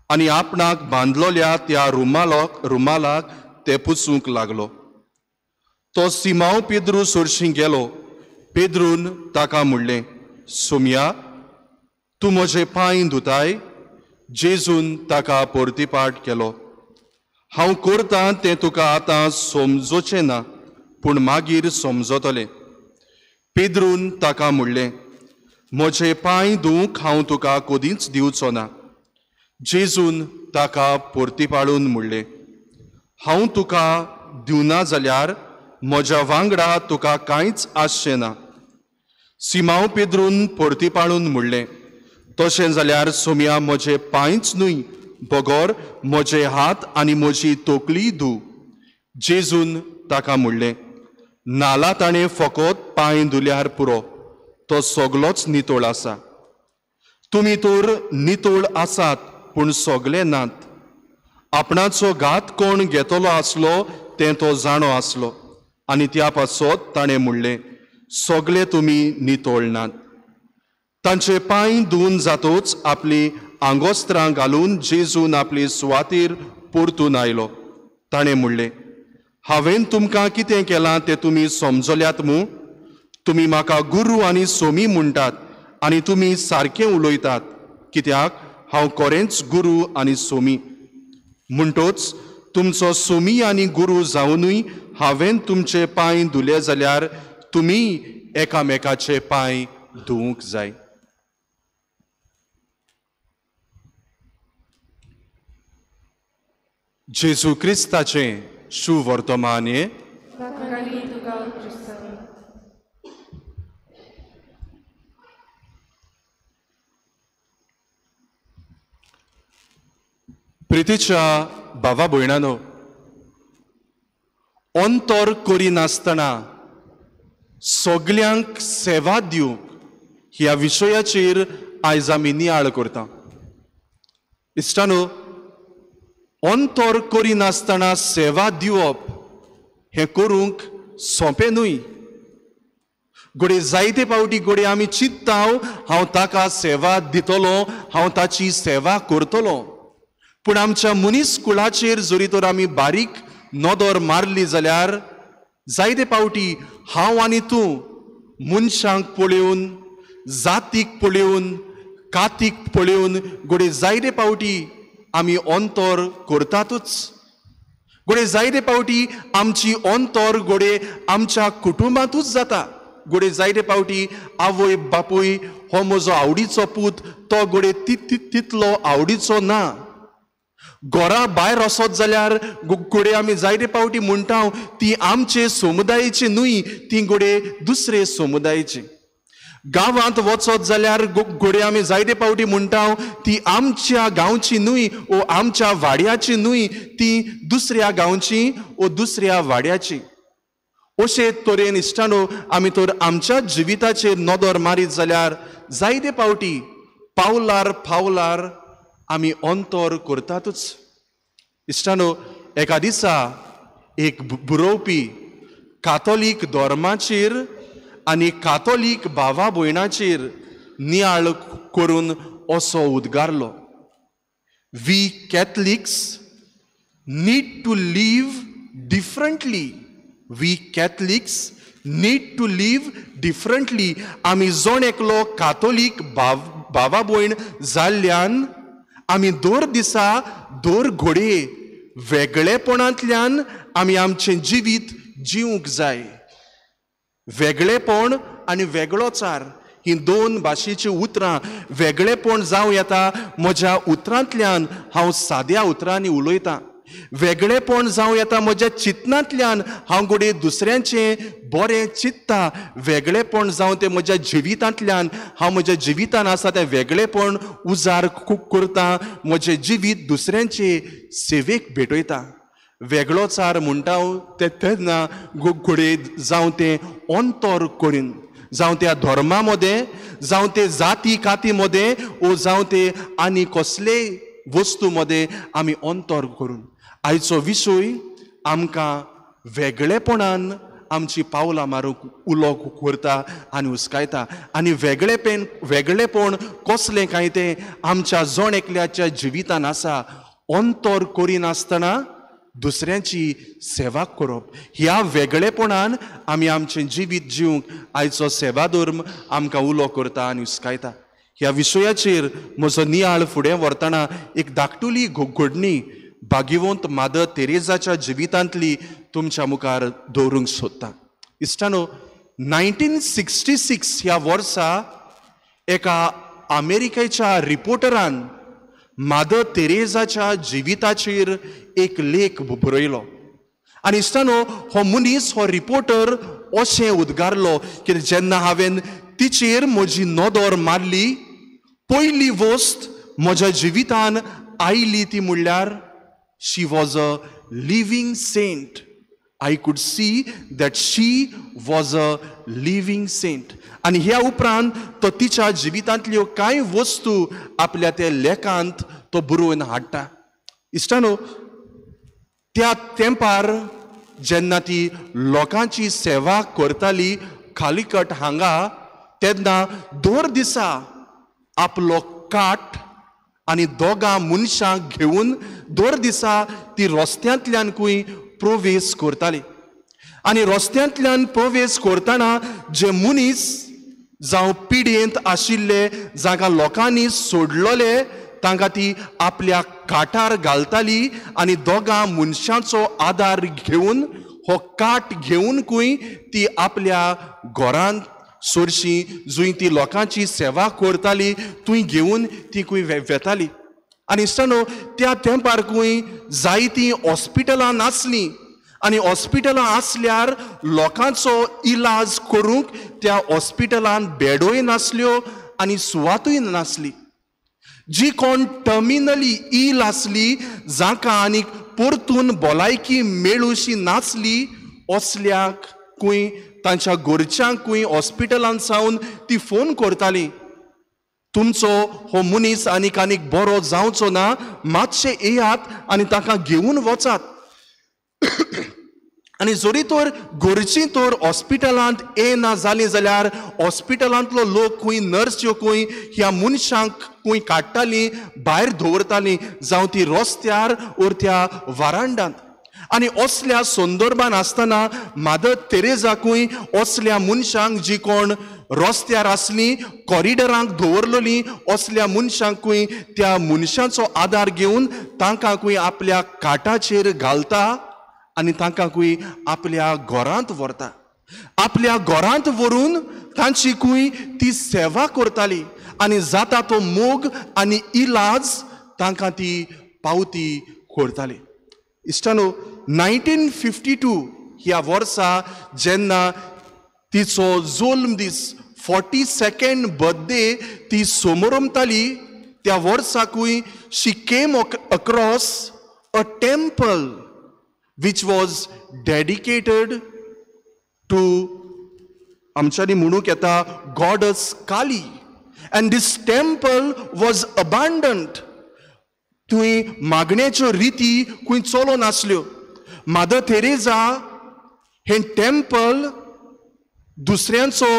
आनी आपणाक बांदलोल्या त्या रुमालाक ते पुसूंक लागलो. तो सिमांव पेद्रू सरशीं गेलो. पेद्रून ताका म्हणलें, सोमया, तूं म्हजे पांय धुताय? जेजून ताका परतीपाट केलो, हांव करतां तें तुका आतां समजोचें ना, पूण मागीर समजतलें. पेद्रून ताका म्हणलें, म्हजे पांय धुवंक हांव तुका कदींच दिवचो ना. जेजून ताका परतीपाडून म्हणलें, हांव तुका दिवना जाल्यार म्हज्या वांगडा तुका कांयच आसचें ना. सिमांव पेद्रून परतीपाडून म्हणलें, तशें जाल्यार सोमया म्हजे पांयच न्हय बगर म्हजे हात आनी म्हजी तकली धू. जेजून ताका म्हणलें, नाला ताणें फकत पांय धुल्यार पुरो, तो सगलोच नितळ आसा. तुमी तर नितळ आसात, पूण सगले नात. आपणाचो घात कोण घेतलो आसलो तें तो जाणो आसलो आनी त्या पासत ताणें म्हणलें, सगले तुमी नितळ नात. तांचे पांय धुवन जातोच आपली आंगोस्त्रां घालून जेजून आपली सुवातीर परतून आयलो. ताणें म्हणलें, हांवें तुमकां कितें केलां तें तुमी समजल्यात मूं? तुमी म्हाका गुरू आनी सोमी म्हणटात आनी तुमी सारकें उलयतात, कित्याक हांव खरेंच गुरू आनी सोमी. म्हणटोच तुमचो सोमी आनी गुरू जावनूय हांवें तुमचे पांय धुले जाल्यार तुमी एकामेकाचे पांय धुवंक जाय. जेजू क्रिस्ताचें सुवर्तमान हें. प्रितीच्या भावा भयणानो, अंतर करिनासतना सगल्यांक सेवा दिवंक ह्या विशयाचेर आयज आमी नियाळ करता. इश्टानो, अंतर करिनासतना सेवा दिवप हें करूंक सोंपें न्हय. घडये जायते फावटी घडये आमी चिंत्ता हांव ताका सेवा दितलो, हांव ताची सेवा करतलो, पूण आमच्या मनीस कुळाचेर जरी तर आमी बारीक नदर मारली जाल्यार जायते फावटी हांव आनी तूं मनशांक पळोवन, जातीक पळोवन, कातीक पळोवन घडये जायते फावटी आमी अंतर करतातूच. घडये जायते फावटी आमची अंतर घडये आमच्या कुटुंबांतूच जाता. घडये जायते फावटी आवय बापूय हो म्हजो आवडीचो पूत, तो घडये तितलो आवडीचो ना. घरा भायर वचत जाल्यार घडये आमी जायते फावटी म्हणटा ती आमचे समुदायेची न्हय, ती घडये दुसरे समुदायेची. गांवांत वचत जाल्यार घडये आमी जायते फावटी म्हणटा ती आमच्या गांवची न्हय ओ आमच्या वाड्याची न्हय, ती दुसऱ्या गांवची ओ दुसऱ्या वाड्याची. अशे तरेन इश्टानो आमी तर आमच्या जिविताचेर नदर मारीत जाल्यार जायते फावटी पावलार पावलार आमी अंतर करतातूच. इश्टानो, एका दिसा एक बरोवपी कातोलीक धर्माचेर आनी कातोलीक भावा भयणाचेर नियाळ करून असो उद्गारलो, we Catholics need to live differently. We Catholics need to live differently. आमी जण एकलो कातोलीक भावा भयण जाल्ल्यान आमी दर दिसा दर घडये वेगळेपणांतल्यान आमी आमचें जिवीत जिवंक जाय. वेगळेपण आनी वेगळोचार ही दोन भाशेचीं उतरां. वेगळेपण जावं येता म्हज्या उतरांतल्यान हांव साद्या उतरांनी उलयतां, वेगळेपण जावं येता म्हज्या चिंतनांतल्यान हांव घडये दुसऱ्यांचें बरें चिंत्ता, वेगळेपण जावं तें म्हज्या जिवितांतल्यान हांव म्हज्या जिवितान आसा तें वेगळेपण उजार करता, म्हजें जिवीत दुसऱ्यांचे सेवेक भेटयता. वेगळोचार म्हणटा ते तेन्ना घडये जावं तें अंतर करीन, जावं त्या धर्मा मदें, जावं ते जाती काती मदें, ओ जावं ते आनी कसलेय वस्तू मदें आमी अंतर करून. आयचो विशय आमकां वेगळेपणान आमची पावलां मारूंक उलो करता आनी हुस्कायता. आनी वेगळेपण कसलें काय तें आमच्या जण एकल्याच्या जिवितान आसा. अंतर करिनासतना दुसऱ्यांची सेवा करप, ह्या वेगळेपणान आमी आमचें जिवीत जिवंक आयचो सेवाधर्म आमकां उलो करता आनी हुस्कायता. ह्या विशयाचेर म्हजो नियाळ फुडें व्हरतना एक धाकटुली घडणी भाग्यवंत मादर तेरेजाच्या जिवितांतली तुमच्या मुखार दवरूंक सोदता. इश्टानो, 1966 ह्या वर्सा एका अमेरिकेच्या रिपोर्टरान मादर तेरेजाच्या जिविताचेर एक लेख बरयलो. आनी इश्टानो, हो मनीस, हो रिपोर्टर अशें उद्गारलो की जेन्ना हांवें तिचेर म्हजी नदर मारली, पयली वस्त म्हज्या जिवितान आयली ती म्हणल्यार she was a living saint. I could see that she was a living saint. आनी ह्या उपरांत तो तिच्या जिवितांतल्यो कांय वस्तू आपल्या त्या लेखांत तो बरोवन हाडटा. इश्टानो, त्या तेंपार जेन्ना ती लोकांची सेवा करताली खालिकट हांगा, तेन्ना दर दिसा आपलो काट आनी दोगां मनशांक घेवन दर दिसा ती रस्त्यांतल्यान खंय प्रवेश करताली. आनी रस्त्यांतल्यान प्रवेश करतना जे मनीस जावं पिडयेंत आशिल्ले, जांकां लोकांनी सोडलोले, तांकां ती आपल्या काटार घालताली आनी दोगां मनशांचो आदार घेवन हो काट घेवन खंय ती आपल्या घरांत सोरशी जंय ती लोकांची सेवा करताली थंय घेवन ती खंय वेताली. आनी इश्टानो, त्या तेंपार खंय जायतीं हॉस्पिटलां नासलीं आनी हॉस्पिटलां आसल्यार लोकांचो इलाज करूंक त्या हॉस्पिटलान बेडोय नासल्यो आनी सुवातूय नासली. जी कोण टर्मिनली इल आसली, जांकां आनीक परतून भलायकी मेळूशी नासली, असल्याक कूय तांच्या घरच्यांकूय हॉस्पिटलांत सावन ती फोन करताली, तुमचो हो मनीस आनीक आनीक बरो जावचो ना, मातशें येयात आनी ताका घेवन वचात. आनी जरी तर घरचीं तर हॉस्पिटलांत येना जालीं जाल्यार हॉस्पिटलांतलो लोक खंय नर्स्यो खंय ह्या मनशांक खंय काडटालीं, भायर दवरतालीं, जावं ती रस्त्यार ओर त्या वारांडांत. आनी असल्या संदर्भान आसतना मादर तेरेजाकूय असल्या मनशांक जी कोण रस्त्यार आसलीं, कॉरिडरांक दवरलेलीं, असल्या मनशांकूय त्या मनशांचो आदार घेवन तांकांकूय आपल्या काटाचेर घालता आनी तांकांकूय आपल्या घरांत व्हरता. आपल्या घरांत व्हरून तांचीकूय ती सेवा करताली आनी जाता तो मोग आनी इलाज तांकां ती पावती करताली. इश्टानो, 1952 ह्या वर्सा जेन्ना तिचो जल्म दीस 42nd birthday ती समोरमताली, त्या वर्साकूय she came across a temple which was dedicated to आमच्यांनी म्हणूंक येता goddess Kali, and this temple was abandoned. थंय मागण्याच्यो रिती खंय चलोन आसल्यो. मादर तेरेजा हें टेम्पल दुसऱ्यांचो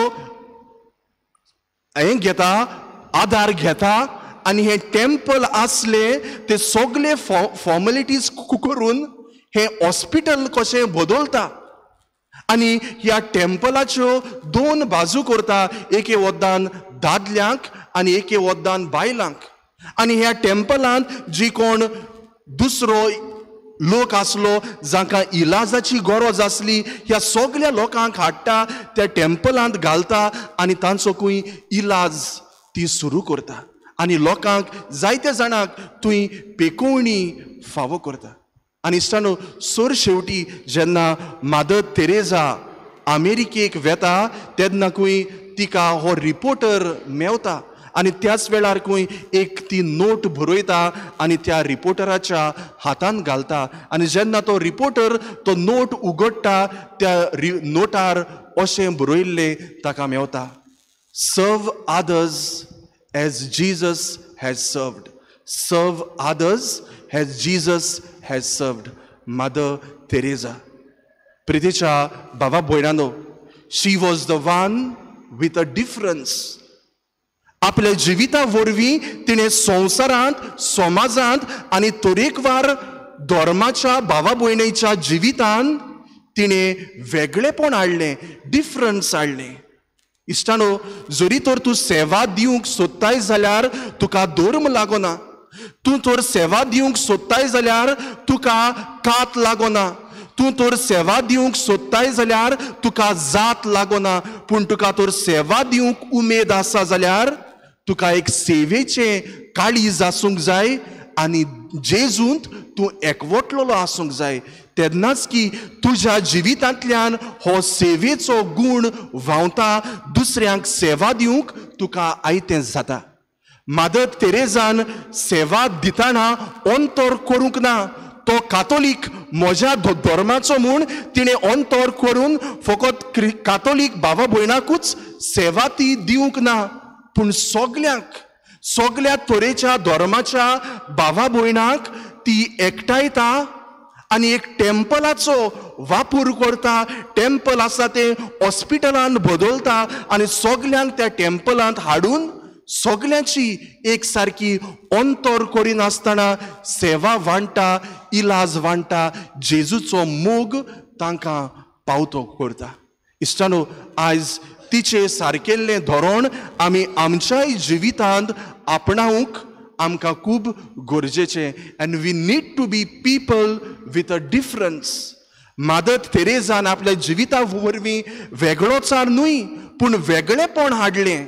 हें घेता, आदार घेता आनी हें टेम्पल आसलें ते सगळे फॉर्मेलिटीज करून हें हॉस्पिटल कशें बदलता आनी ह्या टेम्पलाच्यो दोन बाजू करता, एके वद्दान दादल्यांक आनी एके वद्दान बायलांक. आनी ह्या टेम्पलांत जी कोण दुसरो लोक आसलो जांकां इलाजाची गरज आसली, ह्या सगल्या लोकांक हाडटा, त्या टेम्पलांत घालता आनी तांचो खंय इलाज ती सुरू करता आनी लोकांक जायत्या जाणांक थंय पेकोवणी फावो करता. आनी इश्टानो, सर शेवटी जेन्ना मादर तेरेजा अमेरिकेक वेता तेन्ना खंय तिका हो रिपोर्टर मेवता आनी त्याच वेळार खंय एक ती नोट बरयता आनी त्या रिपोर्टराच्या हातान घालता आनी जेन्ना तो रिपोर्टर तो नोट उगडटा त्या नोटार अशें बरयल्लें ताका मेवता, serve others as Jesus has served, serve others as Jesus has served. Mother Teresa. प्रितीच्या बाबा भयणानो, she was the one with a difference. आपल्या जिविता वरवीं तिणें संवसारांत, समाजांत आनी तरेकवार धर्माच्या भावा भयणीच्या जिवितांत तिणें वेगळेपण हाडलें, डिफरन्स हाडलें. इश्टानो, जरी तर तूं सेवा दिवंक सोदताय जाल्यार तुका धर्म लागना, तूं तर सेवा दिवंक सोदताय जाल्यार तुका कात लागना, तूं तर सेवा दिवंक सोदताय जाल्यार तुका जात लागना, पूण तुका तर सेवा दिवंक उमेद आसा जाल्यार तुका एक सेवेचें काळीज आसूंक जाय आनी जेजूंत तूं एकवटलेलो आसूंक जाय. तेन्नाच की तुज्या जिवितांतल्यान हो सेवेचो गूण व्हांवता, दुसऱ्यांक सेवा दिवंक तुका आयतें जाता. मादर तेरेजान सेवा दितना अंतर करूंक ना, तो कातोलीक म्हज्या धर्माचो म्हूण तिणें अंतर करून फकत कातोलीक भावा भयणाकूच सेवा ती दिवंक ना, पूण सगल्यांक, सगल्या तरेच्या धर्माच्या भावा भयणाक ती एकठांयता आनी एक टेम्पलाचो वापर करता. टेम्पल आसा तें हॉस्पिटलान बदलता आनी सगल्यांक त्या टेम्पलांत हाडून सगल्यांची एक सारकी अंतर करिनासतना सेवा वांट्टा, इलाज वांट्टा, जेजूचो मोग तांकां पावतो करता. इश्टानो, आयज तिचे सारकेल्लें धोरण आमी आमच्याय जिवितांत आपणावंक आमकां खूब गरजेचें. And we need to be people with a difference. Mother तेरेजान आपल्या जिविता वरवीं वेगळोचार न्हय पूण वेगळेपण हाडलें.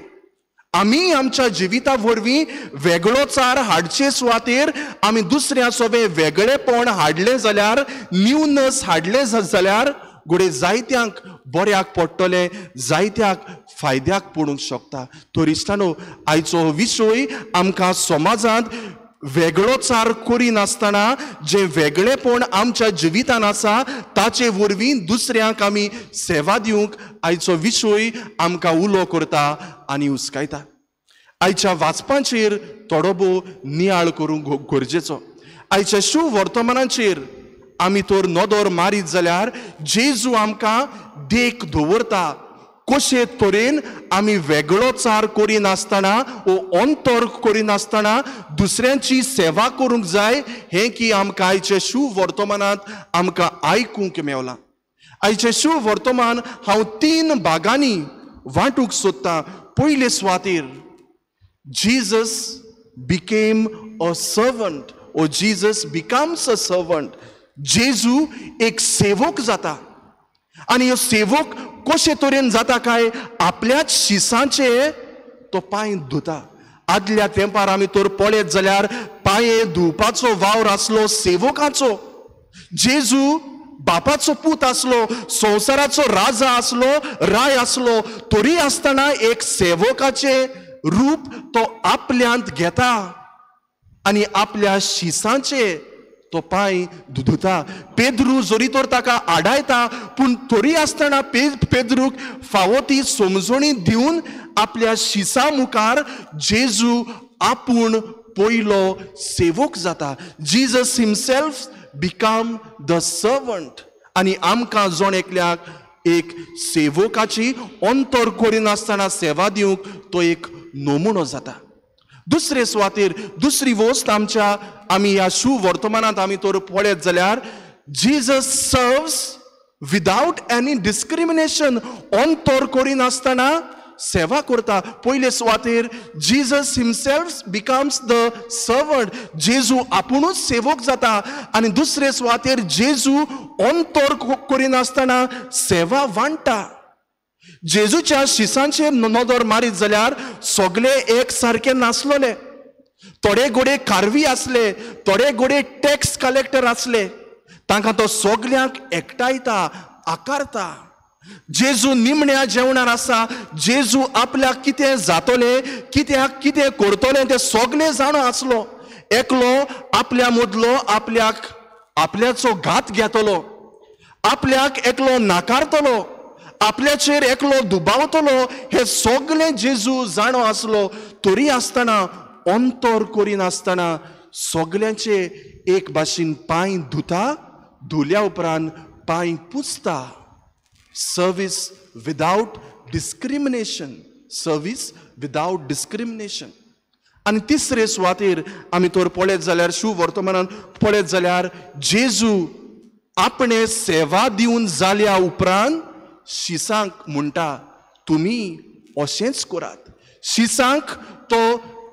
आमी आमच्या जिविता वरवीं वेगळोचार हाडचे सुवातेर आमी दुसऱ्या सोबे वेगळेपण हाडलें जाल्यार, न्यूनस हाडलें जाल्यार घडये जायत्यांक बऱ्याक पडटलें, जायत्याक फायद्याक पडूंक शकता. तर इश्टानो, आयचो विशय आमकां समाजांत वेगळोचार करिनासतना जें वेगळेपण आमच्या जिवितान आसा ताचे वरवीं दुसऱ्यांक आमी सेवा दिवंक आयचो विशय आमकां उलो करता आनी हुस्कायता. आयच्या वाचपांचेर थोडो भोव नियाळ करूंक गरजेचो. आयच्या शुभ वर्तमानाचेर आमी तर नदर मारीत जाल्यार जेजू आमकां देख दवरता कशे तरेन आमी वेगळोचार करिनासतना वो अंतर करिनासतना दुसऱ्यांची सेवा करूंक जाय हें की आमकां आयचे शुभ वर्तमानांत आमकां आयकूंक मेवलां. आयचें शुभ वर्तमान हांव 3 भागांनी वांटूंक सोदतां. पयले सुवातेर Jesus became a servant or Jesus becomes a servant. जेजू एक सेवक जाता आनी ह्यो सेवक कशे तरेन जाता काय आपल्याच शिसांचे तो पांय धुता. आदल्या तेंपार आमी तर पळयत जाल्यार पांये धुवपाचो वावर आसलो सेवकाचो. जेजू बापाचो पूत आसलो, संवसाराचो राजा आसलो, राय आसलो, तरी आसतना एक सेवकाचें रूप तो आपल्यांत घेता आनी आपल्या शिसांचे तो पांय धुता. पेद्रू जरी तर ताका आडायता पूण तरी आसतना पेद्रूक फावो ती समजणी दिवन आपल्या शिसा मुखार जेजू आपूण पयलो सेवक जाता. Jesus himself become the servant. आनी आमकां जण एकल्याक एक सेवकाची अंतर करिनासतना सेवा दिवंक तो एक नमुनो जाता. दुसरे सुवातेर दुसरी वस्त आमच्या आमी ह्या शुभ वर्तमानांत आमी तर पळयत जाल्यार Jesus serves without any discrimination. अंतर करिनासतना सेवा करता. पयले सुवातेर Jesus himself becomes the servant. जेजू आपुणूच सेवक जाता आनी दुसरे सुवातेर जेजू अंतर करिनासतना सेवा वांट्टा. जेजूच्या शिसांचेर नदर मारीत जाल्यार सगळे एक सारके नासलोले. थोडे गोडे कारवी आसले, थोडे गोडे टॅक्स कलेक्टर आसले, तांकां तो सगल्यांक एकठांयता, आकारता. जेजू निमण्या जेवणार आसा. जेजू आपल्याक कितें जातलें, कित्याक कितें करतलें तें सगळें जाणो आसलो. एकलो आपल्या मदलो आपल्याक आपल्याचो घात घेतलो, आपल्याक एकलो नाकारतलो, आपल्याचेर एकलो दुबावतलो, हे सगळें जेजू जाणो आसलो. तरी आसतना अंतर करिनासतना सगल्यांचे एक भाशेन पांय धुता, धुल्या उपरांत पांय पुसता. Service without discrimination, service without discrimination. आनी तिसरे सुवातेर आमी तर पळयत जाल्यार शुभ वर्तमानान पळयत जाल्यार जेजू आपणे सेवा दिवन जाल्या उपरांत शिसांक म्हणटा तुमी अशेंच करात. शिसांक तो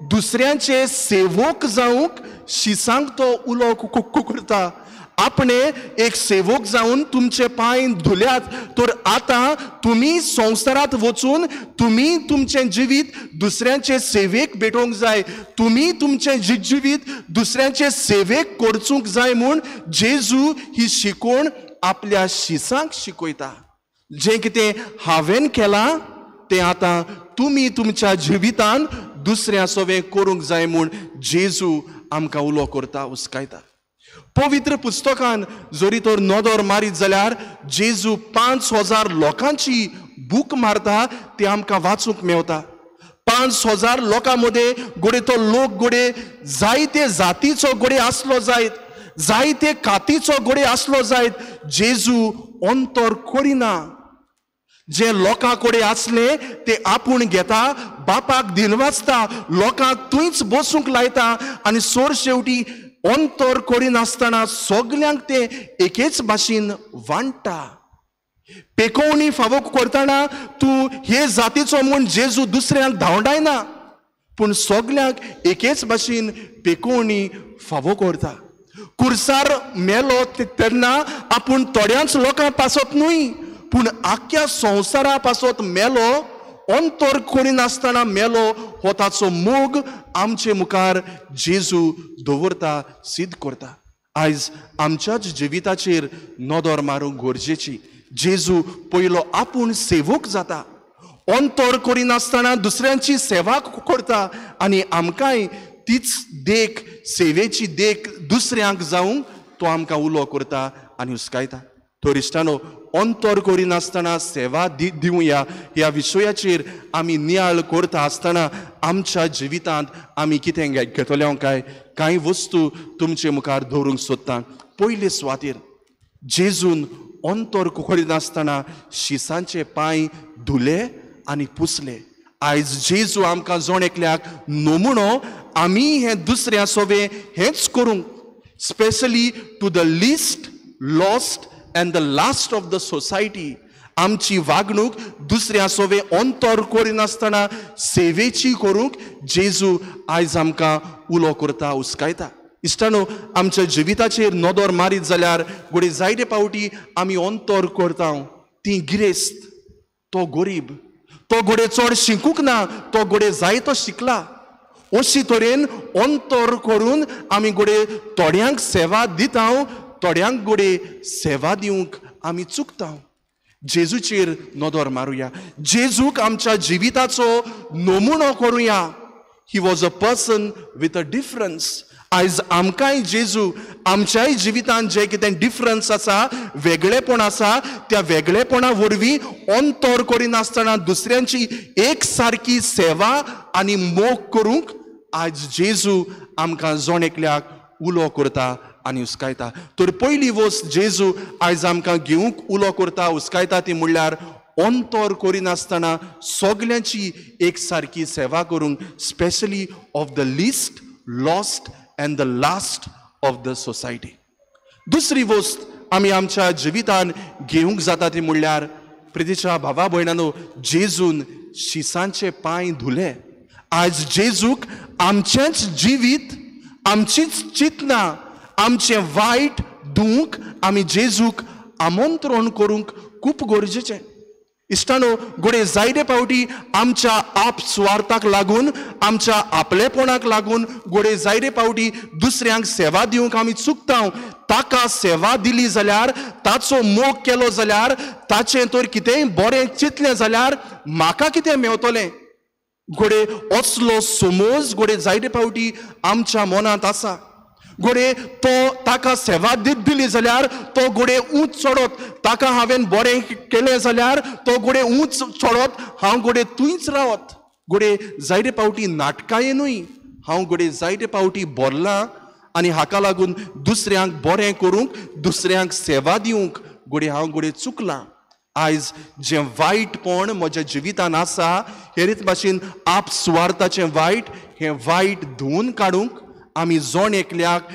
दुसऱ्यांचे सेवक जावंक शिसांक तो उलो करता. आपणे एक सेवक जावन तुमचे पांय धुल्यात तर आतां तुमी संवसारांत वचून तुमी तुमचें जिवीत दुसऱ्यांचे सेवेक भेटोवंक जाय, तुमी तुमचें जिवीत दुसऱ्यांचे सेवेक करचूंक जाय म्हूण जेजू ही शिकवण आपल्या शिसांक शिकयता. जें कितें हांवें केलां तें आतां तुमी तुमच्या जिवितान दुसऱ्या सवें करूंक जाय म्हूण जेजू आमकां उलो करता, हुस्कायता. पवित्र पुस्तकान जरी तर नदर मारीत जाल्यार जेजू 5000 लोकांची भूक मारता ती आमकां वाचूंक मेवता. 5000 लोकां मदें गोडे तो लोक गोडे जायते जातीचो गोडे आसलो जायत, जायते कातीचो गोडे आसलो जायत, जेजू अंतर करिना. जे लोकां कडेन आसले ते आपूण घेता, बापाक दिनवाचता, लोकांक थंयच बसूंक लायता आनी सोर शेवटी अंतर करिनासतना सगल्यांक ते एकेच भाशेन वांट्टा. पेकोवणी फावो करतना तूं हे जातीचो म्हूण जेजू दुसऱ्यांक धांवडायना, पूण सगल्यांक एकेच भाशेन पेकोवणी फावो करता. कुर्सार मेलो तेन्ना आपूण थोड्यांच लोकां पासत न्हय पूण आख्ख्या संवसारा पासत मेलो, अंतर करिनासतना मेलो. हो ताचो मोग आमचे मुखार जेजू दवरता, सिद्ध करता. आयज आमच्याच जिविताचेर नदर मारूंक गरजेची. जेजू पयलो आपूण सेवक जाता, अंतर करिनासतना दुसऱ्यांची सेवा करता आनी आमकांय तीच देख, सेवेची देख दुसऱ्यांक जावंक तो आमकां उलो करता आनी हुस्कायता. तर इश्टानो, अंतर करिनासतना सेवा दिवया ह्या विशयाचेर आमी नियाळ करता आसतना आमच्या जिवितांत आमी कितें घेतले काय कांय वस्तू तुमचे मुखार दवरूंक सोदता. पयले सुवातेर जेजून अंतर करिनासतना शिसांचे पांय धुले आनी पुसले. आयज जेजू आमकां जण एकल्याक नमुनो आमी हें दुसऱ्या सोवे हेंच करूंक, specially to the least lost and the last of the society. आमची वागणूक दुसऱ्या सोवे अंतर करिनासतना सेवेची करूंक जेजू आयज आमकां उलो करता, हुस्कायता. इश्टानो, आमच्या जिविताचेर नदर मारीत जाल्यार घडये जायते फावटी आमी अंतर करता. ती गिरेस्त, तो गरीब, तो घडये चड शिकूंक ना, तो घडये जायतो शिकला. अशी तरेन अंतर करून आमी घडये थोड्यांक सेवा दिता, थोड्यांक घडये सेवा दिवंक आमी चुकता. जेजूचेर नदर मारुया, जेजूक आमच्या जिविताचो नमुनो करुया. He was a person with a difference. आयज आमकांय जेजू आमच्याय जिवितांत जें कितें डिफरन्स आसा, वेगळेपण आसा, त्या वेगळेपणा वरवीं अंतर करिनासतना दुसऱ्यांची एक सारकी सेवा आनी मोग करूंक आयज जेजू आमकां जण एकल्याक उलो करता आनी हुस्कायता. तर पयली वस्त जेजू आयज आमकां घेवंक उलो करता, हुस्कायता ती म्हणल्यार अंतर करिनासतना सगल्यांची एक सारकी सेवा करूंक, specially of the least lost and the last of the society. दुसरी वस्त आमी आमच्या जिवितान घेवंक जाता ती म्हणल्यार प्रितीच्या भावा भयणानो, जेजून शिसांचे पांय धुले. आयज जेजूक आमचेंच जिवीत, आमचीच चिंतना, आमचें वायट धुवंक आमी जेजूक आमंत्रण करूंक खूब गरजेचें. इश्टानो, घडये जायते फावटी आमच्या आप सुवार्थाक लागून, आमच्या आपलेपणाक लागून घडये जायते फावटी दुसऱ्यांक सेवा दिवंक आमी चुकता. ताका सेवा दिली जाल्यार, ताचो मोग केलो जाल्यार, ताचें तर कितेंय बरें चिंतलें जाल्यार म्हाका कितें मेवतलें, घडये असलो समज घडये जायते फावटी आमच्या मनांत आसा. घडये तो ताका सेवा दिली जाल्यार तो घडये ऊंच चडत, ताका हांवें बरें केलें जाल्यार तो घडये ऊंच चडत, हांव घडये थंयच रावत. घडये जायते फावटी नाटकायेनूय हांव घडये जायते फावटी भरलां आनी हाका लागून दुसऱ्यांक बरें करूंक, दुसऱ्यांक सेवा दिवंक घडये हांव घडये चुकलां. आयज जें वायटपण म्हज्या जिवितान आसा, हे रीत भाशेन आप सुवार्थाचें वायट, हें वायट धुवून काडूंक आमी जण एकल्याक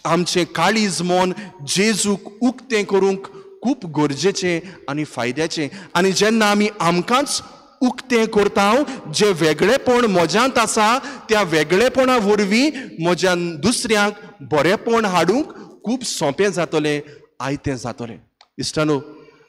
आमचें काळीज मन जेजूक उक्तें करूंक खूब गरजेचें आनी फायद्याचें. आनी जेन्ना आमी आमकांच उक्तें करता, जें वेगळेपण म्हज्यांत आसा त्या वेगळेपणा वरवीं म्हज्यान दुसऱ्यांक बरेंपण हाडूंक खूब सोंपें जातलें, आयतें जातलें. इश्टानो,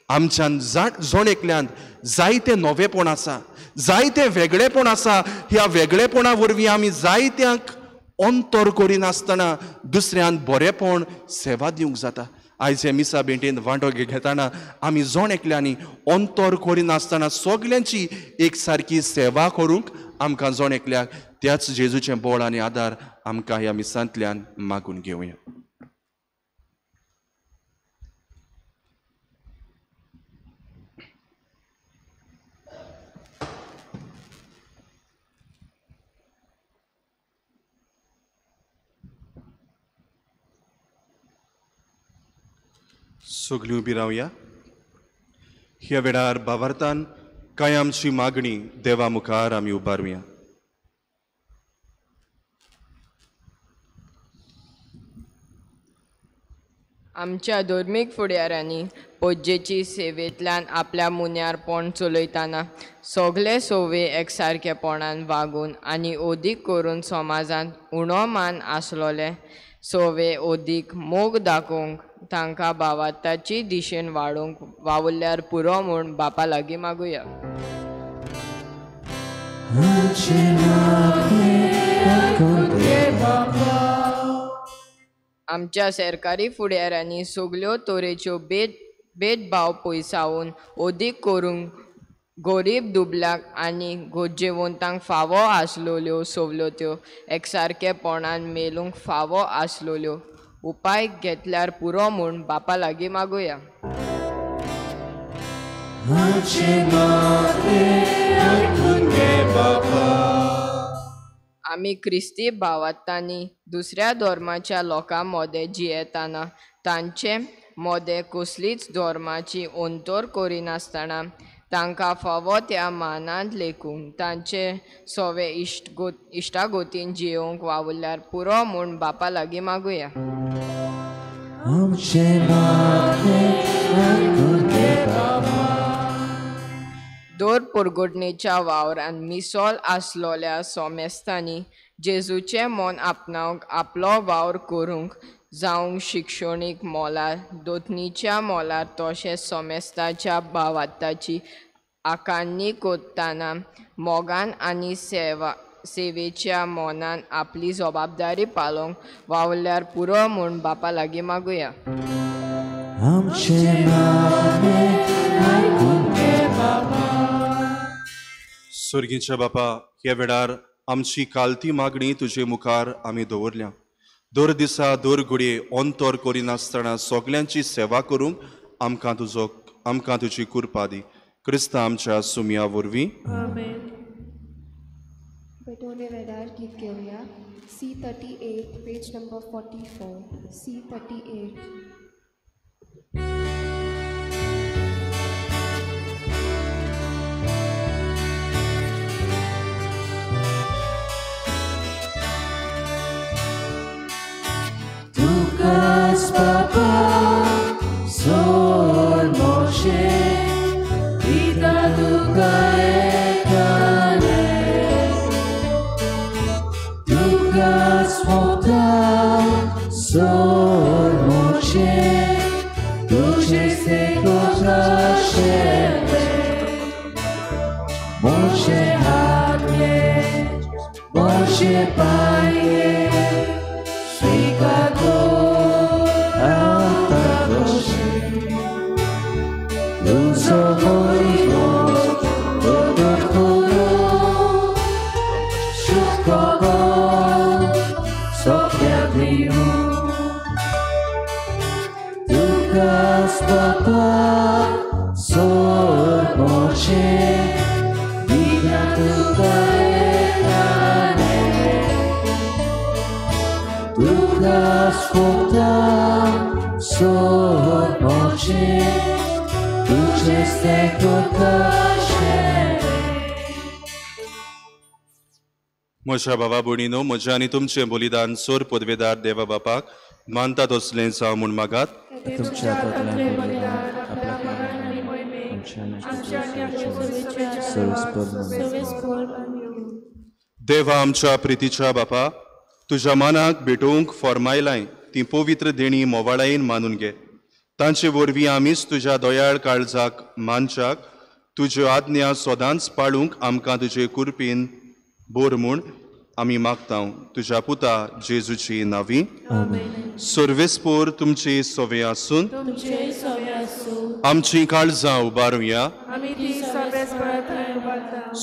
आमच्यान जण एकल्यान जायतें नवेंपण आसा, जायतें वेगळेपण आसा. ह्या वेगळेपणा वरवीं आमी जायत्यांक अंतर करिनासतना दुसऱ्यान बरेंपण सेवा दिवंक जाता. आयज हे मिसा भेटेन वांटो घेतना आमी जण एकल्यांनी अंतर करिनासतना सगल्यांची एक सारकी सेवा करूंक आमकां जण एकल्याक त्याच जेजूचें बळ आनी आदार आमकां ह्या मिसांतल्यान मागून घेवया. सगळीं उबी रावया. ह्या वेळार भावार्थान कांय आमची मागणी देवा मुखार आमी उबारुया. आमच्या धर्मीक फुडाऱ्यांनी पोज्जेची सेवेंतल्यान आपल्या मुन्यारपण चलयतना सगळे सोवे एकसारकेपणान वागून आनी ओदीक करून समाजांत उणो मान आसलोले सोवे ओदीक मोग दाखोवंक तांकां भावार्थाची दिशेन वाडोवंक वावुरल्यार पुरो म्हूण बापा लागीं मागुया. आमच्या सरकारी फुडाऱ्यांनी सगल्यो तरेच्यो भेदभाव पयसावन ओदीक करूंक गोरीब दुबल्याक आनी गरजेवंतांक फावो आसलोल्यो सवलत्यो एकसारकेपणान मेळूंक फावो आसलोल्यो उपाय घेतल्यार पुरो म्हूण बापा लागीं मागुया. आमी क्रिस्ती भावांनी दुसऱ्या धर्माच्या लोकां मदें जियेतना तांचे मदें कसलीच धर्माची अंतर करिनासतना तांकां फावो त्या मानांत लेखूंक तांचे सवे इश्टागोतीन जियोवंक वावुरल्यार पुरो म्हूण बापा लागीं मागुया. दर पुरगुटणेच्या वावरान मिसोल आसलोल्या सोमेस्तांनी जेजूचें मन आपणावंक आपलो वावर करूंक जावंक शिक्षणीक मोलार दोतनीच्या मोलार तशेंच सोमेस्ताच्या भावार्थाची आकांनी कोत्ताना मोगान आनी सेवेच्या मनान आपली जबाबदारी पालोवंक वावुरल्यार पुरो म्हूण बापा लागीं मागुया. स्वर्गीच्या बापा, ह्या वेळार आमची कालती मागणी तुजे मुखार आमी दवरल्या. दर दिसा दर घडये अंतर करिनासतना सगल्यांची सेवा करूंक आमकां तुजी कृपा दी. क्रिस्ता आमच्या सुमया वरवीं. पेटोने वेळार गीत घेवया. C38 page number 44. C38. Tukas Papa Sol Moshe Ita tuka ekane Tukas Fota Sol Moshe Tuche se kotrashebe Moshe Hatme Moshe Paye Sikato Altakoshe Luzo Hoigo Todokoro Shukogo Sokyabiru Tukas Papa Sol Moshe Vida Tuka Ekane Tukas Fota Sol Moshe Tuche se kotashe. म्हज्या बाबा भयणीनो, म्हज्या आनी तुमचें बलिदान सोर पदवेदार देवा बापाक मानता तसलें जावं म्हूण मागात. देवा आमच्या प्रितीच्या बापा, तुज्या मनाक भेटोवंक फॉर्मायलाय ती पवित्र देणी मोवाळायेन मानून घे. तांचे वरवीं आमीच तुज्या दयाळ काळजाक मानच्याक तुज्यो आज्ञा सदांच पाळूंक आमकां तुजे कुरपीन बोर म्हूण आमी मागता तुज्या पुता जेजूची नावी. सर्वेस्पोर तुमची सवे आसून आमची काळजां उबारुया.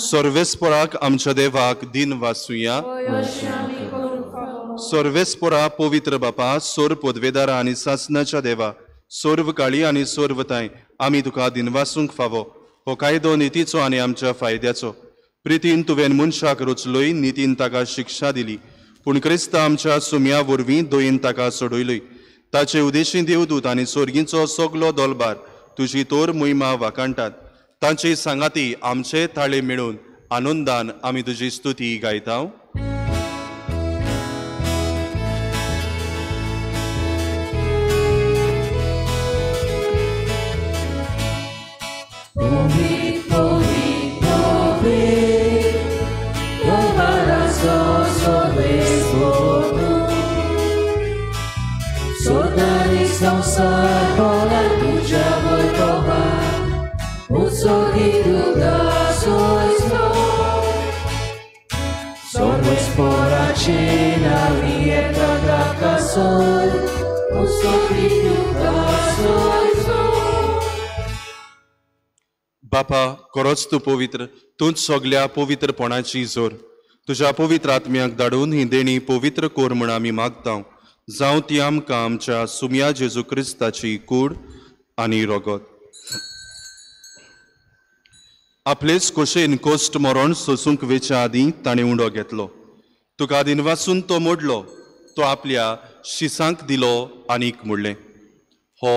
सर्वेस्पोराक आमच्या देवाक दिन वासुया. सर्वेस्पोरा पवित्र बापा, सोर पदवेदारा आनी सासनाच्या देवा, सर्व काळी आनी सर्वताय आमी तुका दिनवासूंक फावो. हो कायदो नितीचो आनी आमच्या फायद्याचो. प्रितीन तुवें मनशाक रचलोय, नितीन ताका शिक्षा दिली, पूण क्रिस्ता आमच्या सुम्या वरवीं दयेन ताका सोडयलोय. ताचे उदेशी देवदूत आनी सोर्गींचो सगलो दोलबार तुजी तोर मोहिमा वाखाणटात. तांचे सांगाती आमचे थाळे मेळून आनंदान आमी तुजी स्तुती गायता. बापा, खरोच तूं पवित्र, तूंच सगल्या पवित्रपणाची जोर. तुज्या पवित्र आत्म्याक धाडून ही देणी पवित्र कर म्हूण आमी मागता. जावं ती आमकां आमच्या सुम्या जेजू क्रिस्ताची कूड आनी रगत. आपलेच खोशेन कोश्ट मरण सोसूंक वेच्या आदीं ताणें उंडो घेतलो. तुका दिनवासून तो मोडलो, तो आपल्या शिसांक दिलो आनीक म्हणलें, हो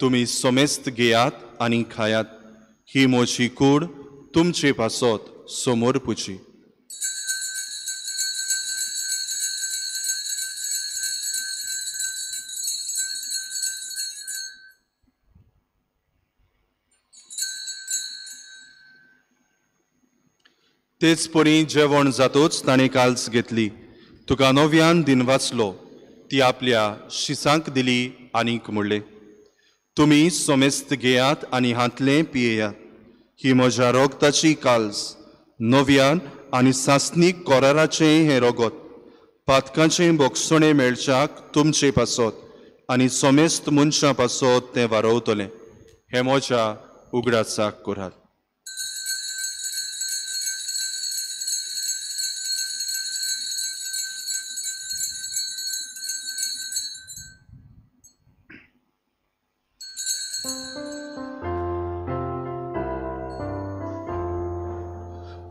तुमी समेस्त घेयात आनी खायात, ही म्हजी कूड तुमचे पासत समोर पुची. तेच परी जेवण जातोच ताणें काल्स घेतली, तुका नव्यान दिन वाचलो, ती आपल्या शिसांक दिली आनीक म्हणलें, तुमी समेस्त घेयात आनी हांतलें पियेयात, ही म्हज्या रोगताची काल्स, नव्यान आनी सासणीक कोराराचें हें रोगत, पातकांचें बोगसणें मेळच्याक तुमचे पासत आनी समेस्त मनशां पासत तें वारवतलें. हें म्हज्या उगडासाक करात.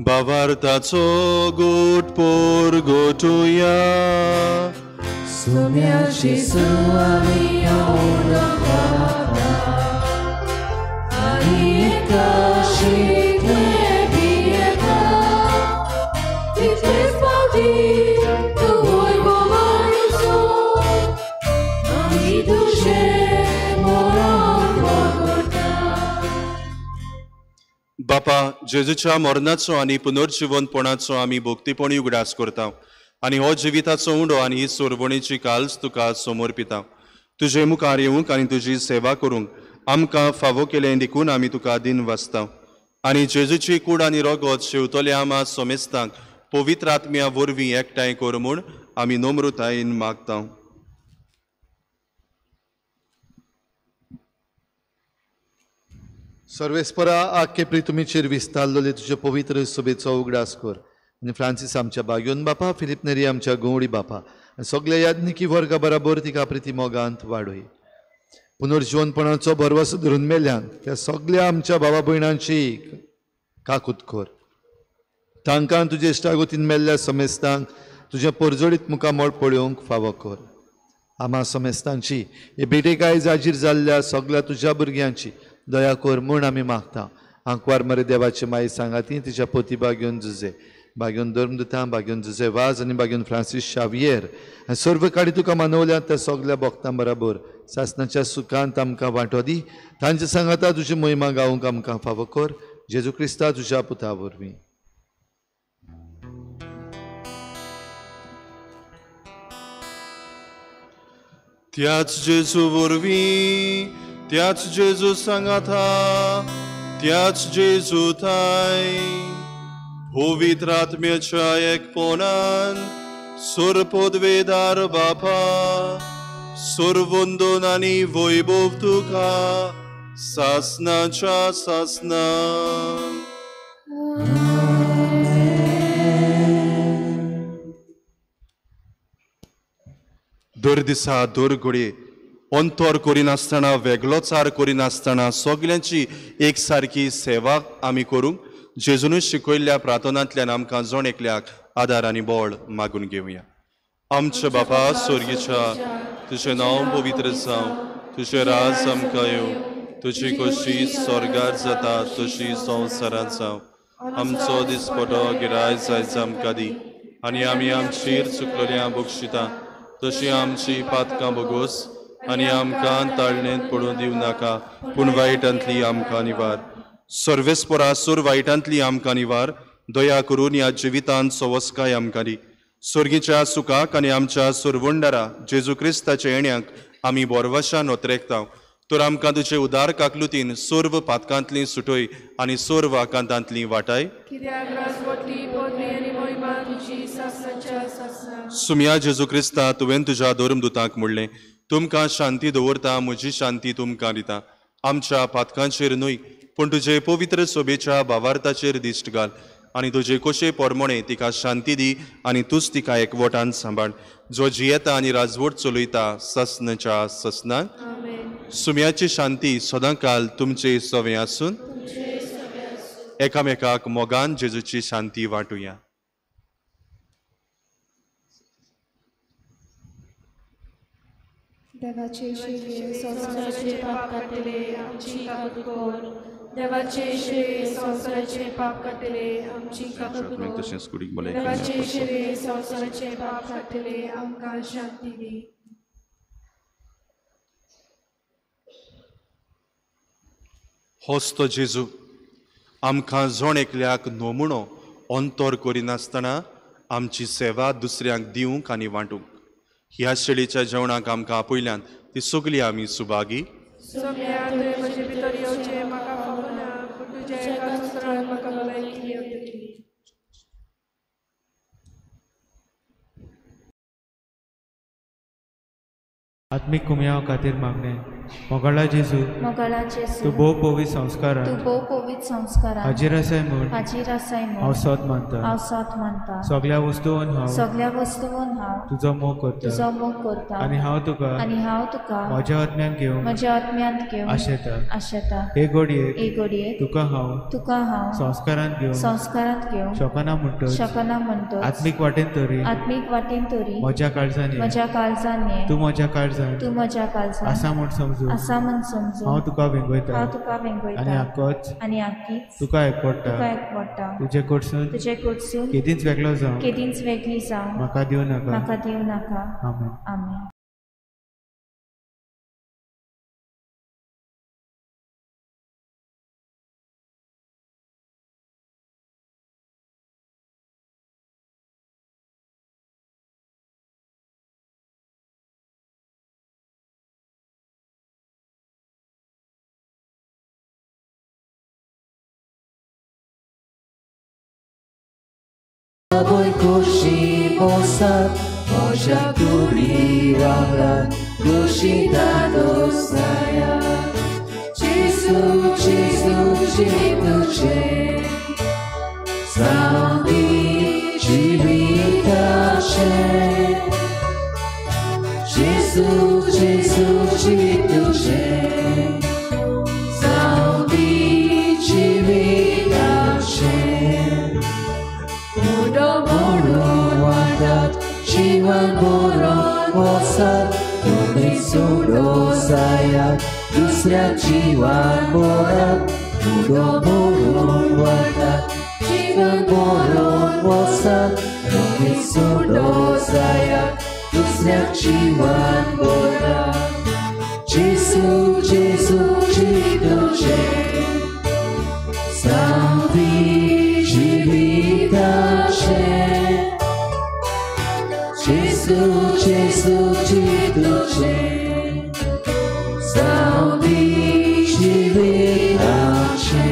भावार्थाचो गोट पोर गोटुया, सुम्या जेजू आमी उंडो खाता आनी एकाशींतलें पियेता, तितलेच फावटी तूं वैभवान सोड, आमी तुजें मरण वगडटा. बापा, जेजूच्या मरणाचो आनी पुनर्जिवनपणाचो आमी भक्तीपणी उगडास करता आनी हो जिविताचो उंडो आनी ही सोरवणेची काल्स तुका समर्पिता. तुजे मुखार येवंक आनी तुजी सेवा करूंक आमकां फावो केलें देखून आमी तुका दिन वाचता. आनी जेजूची कूड आनी रगत शेवतल्या आमा समेस्तांक पवित्र आत्म्या वरवीं एकठांय कर म्हूण आमी नम्रतायेन मागता. सर्वेस्परा, आख्खे प्रितुमीचेर विस्तारलेले तुजे पवित्र सभेचो उगडास कर आनी फ्रांसीस आमच्या बाग्योन बापा, फिलीप नेरी आमच्या गवळी बापा आनी सगल्या याज्ञिकी वर्गा बराबर तिका प्रिती मोगांत वाडय. पुनर्जिवनपणाचो भरवसो धरून मेल्यान त्या सगल्या आमच्या भावा भयणांची काकूत कर. तांकां तुजे इश्टागोतीन मेल्ल्या समेस्तांक तुजें परजळीत मुखामळ पळोवंक फावो कर. आमा समेस्तांची हे भेटेकाय जाजीर जाल्ल्या सगल्या तुज्या भुरग्यांची दया कर म्हूण आमी मागता. आंकवार मरे देवाची माई सांगाती तिच्या पोती बाग्योन जुजे, बाग्योन धर्मदुतां, बाग्योन जुजे वाज आनी बाग्योन फ्रांसीस शावियर आनी सर्व काडी तुका मानवल्या त्या सगल्या भक्तां बराबर सासनाच्या सुखांत आमकां वांटो दी. तांचे सांगाता तुजी महिमा गावंक आमकां फावो कर, जेजू क्रिस्ता तुज्या पुता वरवीं. त्याच जेजू वरवीं, त्याच जेजू सांगाता, त्याच जेजू थाय, पवित्र आत्म्याच्या एकपणान सर्वपदवेदार बापा, सर्वंदन आनी वैभव तुका सासनाच्या सासना. दर दिसा दर घडये अंतर करिनासतना, वेगळोचार करिनासतना सगल्यांची एक सारकी सेवा आमी करूंक जेजूनच शिकयल्ल्या प्रार्थनांतल्यान आमकां जण एकल्याक आदार आनी बळ मागून घेवया. आमच्या बापा स्वर्गीच्या, तुजें नांव पवित्र जावं, तुजें राज आमकां येवं, तुजी खोशी स्वर्गार जाता तशी संवसारांत जावं. आमचो दिसपटो गिराय जायच आमकां दी आनी आमी आमचेर चुकलेल्या बक्षिता तशी आमची पातकां बोगोस आनी आमकां ताळणेंत पडूं दिवं नाका, पूण वायटांतली आमकां निवार. सर्वेस्परा सूर वायटांतली आमकां निवार, दया करून ह्या जिवितांत सवस्काय आमकां दी. स्वर्गीच्या सुखाक आनी आमच्या सुरवंडारा जेजू क्रिस्ताच्या येण्याक आमी बोरवाशान ओतरेकता. तर आमकां तुजे उदार काकलुतीन सर्व पातकांतली सुटय आनी सर्व आकांतांतली वाटाय. सुम्या जेजू क्रिस्ता, तुवें तुज्या धर्मदुतांक म्हणलें, तुमकां शांती दवरता, म्हजी शांती तुमकां दिता. आमच्या पातकांचेर न्हय पूण तुजे पवित्र सोबेच्या भावार्थाचेर दिश्ट घाल आनी तुजे कोशे पोरमोणे तिका शांती दी आनी तूच तिका एकवटान सांबाळ, जो जियेता आनी राजवट चलयता ससनच्या ससनान. सुम्याची शांती सदांकाल तुमचे सवे आसून. एकामेकाक मोगान जेजूची शांती वांटुया. देवाचे शिवे संवसाराचे पाप काडटले आमची काकूट कर. देवाचे शिवे संवसाराचे पाप काडटले आमची काकूट कर. देवाचे शिवे संवसाराचे पाप काडटले आमकां शांती दी. होच तो जेजू आमकां जण एकल्याक नमुणो अंतर करिनासतना आमची सेवा दुसऱ्यांक दिवंक आनी वांटूंक ह्या शेळीच्या जेवणाक आमकां आपयल्यान ती सगळी आमी सुभागी. आत्मीक कुमयाव खातीर मागणें. मोगाळा जेजू, तूं भोव पवित्र संस्कारान हाजीर आसाय म्हूण हांव सत मानता. सगळ्या वस्तून हांव तुजो मोग करता आनी हांव तुका म्हज्या आत्म्यान घेवंक आशेता. हे घडयेक तुका हांव संस्कारांत घेवंक शकना म्हणटच आत्मीक वाटेन तरी म्हज्या काळजान ये, तूं म्हज्या काळजान आसा म्हूण समजू हांव तुका वेंगयता आनी आकीच तुका एकवटा. तुजे कडसून केदींच वेगळो जावं म्हाका दिवं नाका. आमेन. आमेन. Kushi mosa, moja kuri wangla, kushi dadosaya. Jesu, Jesu, Jesu, Sami jivitaše. Jesu, Jesu, Jesu, Sami jivitaše. Jiwan boron wosat, tumi sudo saya, dusra jiwan borat, mudo boron watat. Jiwan boron wosat, tumi sudo saya, dusra jiwan borat. Jesu, Jesu, Jesu, Salvi jivitaše. Jesu, Jesu, Jesu, Salvi jivitaše.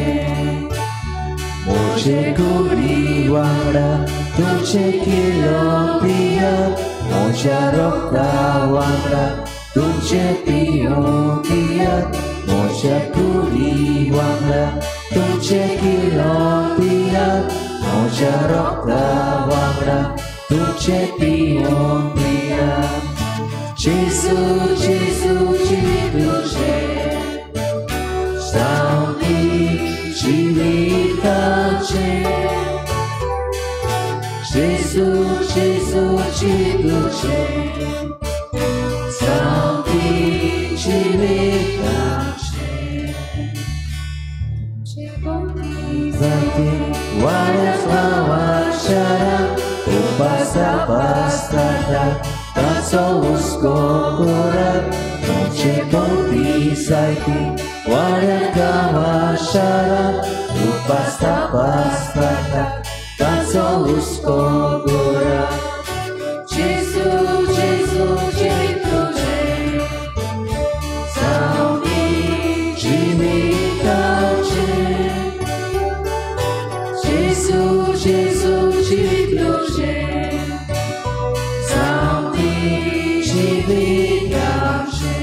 Moje kuri wangla, तुमचे kilo दिया, मोजा रोकता वांगडा, तुमचे पियो दिया, मोजा कुरी वांगडा, तुमचे किलो दिया, मोजा रोकता वांगडा, तुमचे पियो दिया. जेजू, जेजू, जेजू, सावली जिविताचे. जेजू, जेजू, जेजू, सावली जिविताचे. Upasa-pastada, ताचो हुस्को करात, तुमचे भोंवती जायती, वाड्यार गांवा शारांत. उपासा-पासtada, ताचो हुस्को करात. जेजू, जेजू, जेजू, सावली जिविताचे. जेजू, जेजू, जेजू, सावली जिविताचे.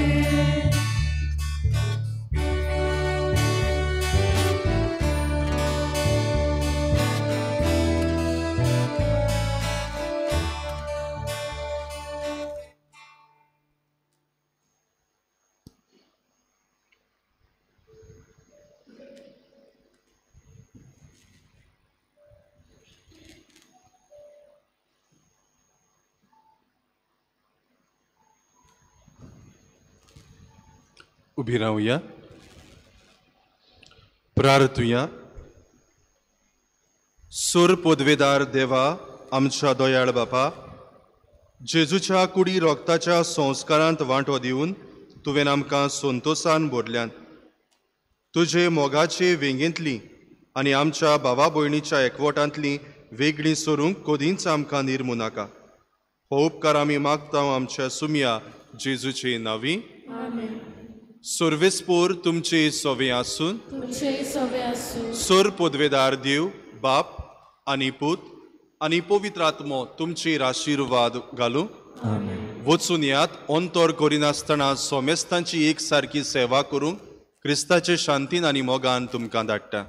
उबी रावया, प्रार्थुया. सूर पदवेदार देवा, आमच्या दयाळ बापा, जेजूच्या कुडी रोगताच्या संस्कारांत वांटो दिवन तुवें आमकां संतोसान भरल्यान. तुजे मोगाचे वेंगेंतली आनी आमच्या भावा भयणीच्या एकवटांतली वेगळी सरूंक कदींच आमकां निर्मू नाका. हो उपकार आमी मागता आमच्या सुमया जेजूचे नांवी. सर्वेस्पोर तुमचे सवे आसून, सर पदवेदार देव बाप आनी पूत आनी पवित्र आत्मो तुमचेर आशिर्वाद घालूं. वचून यात अंतर करिनासतना सोमेस्तांची एक सारकी सेवा करूंक क्रिस्ताचे शांतीन आनी मोगान तुमकां धाडटा.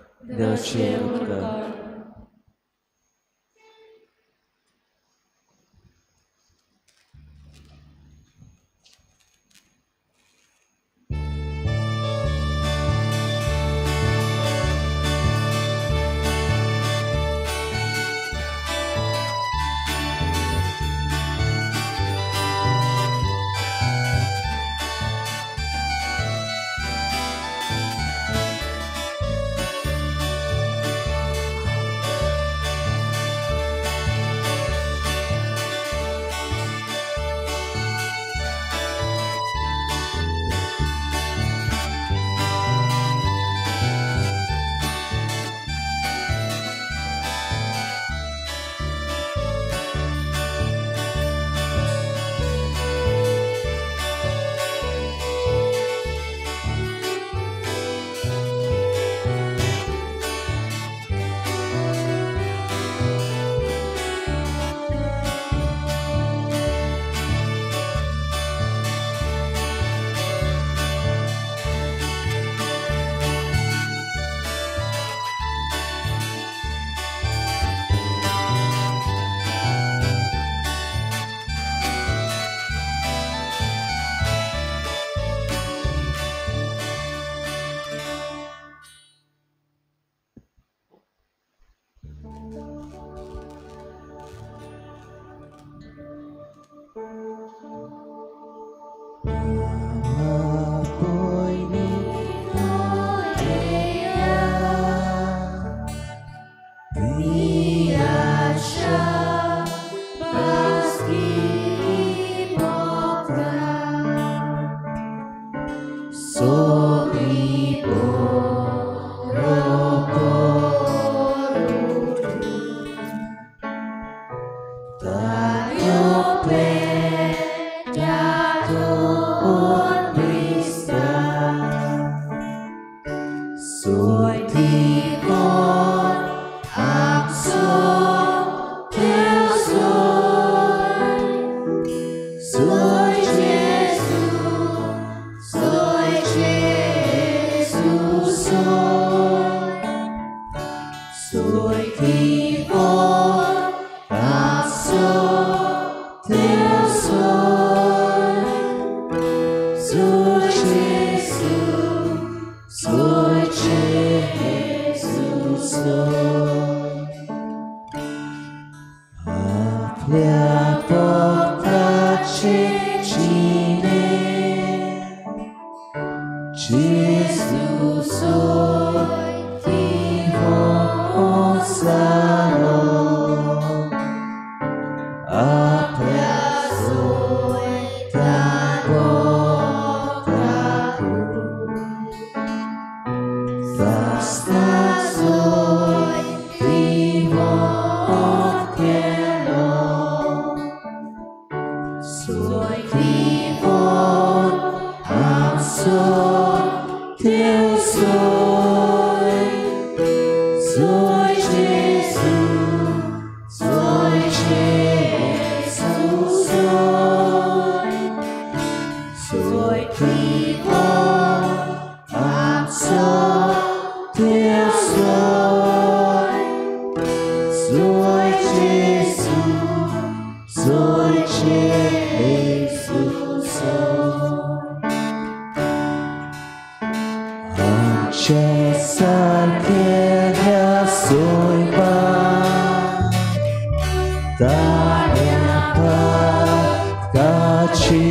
Ci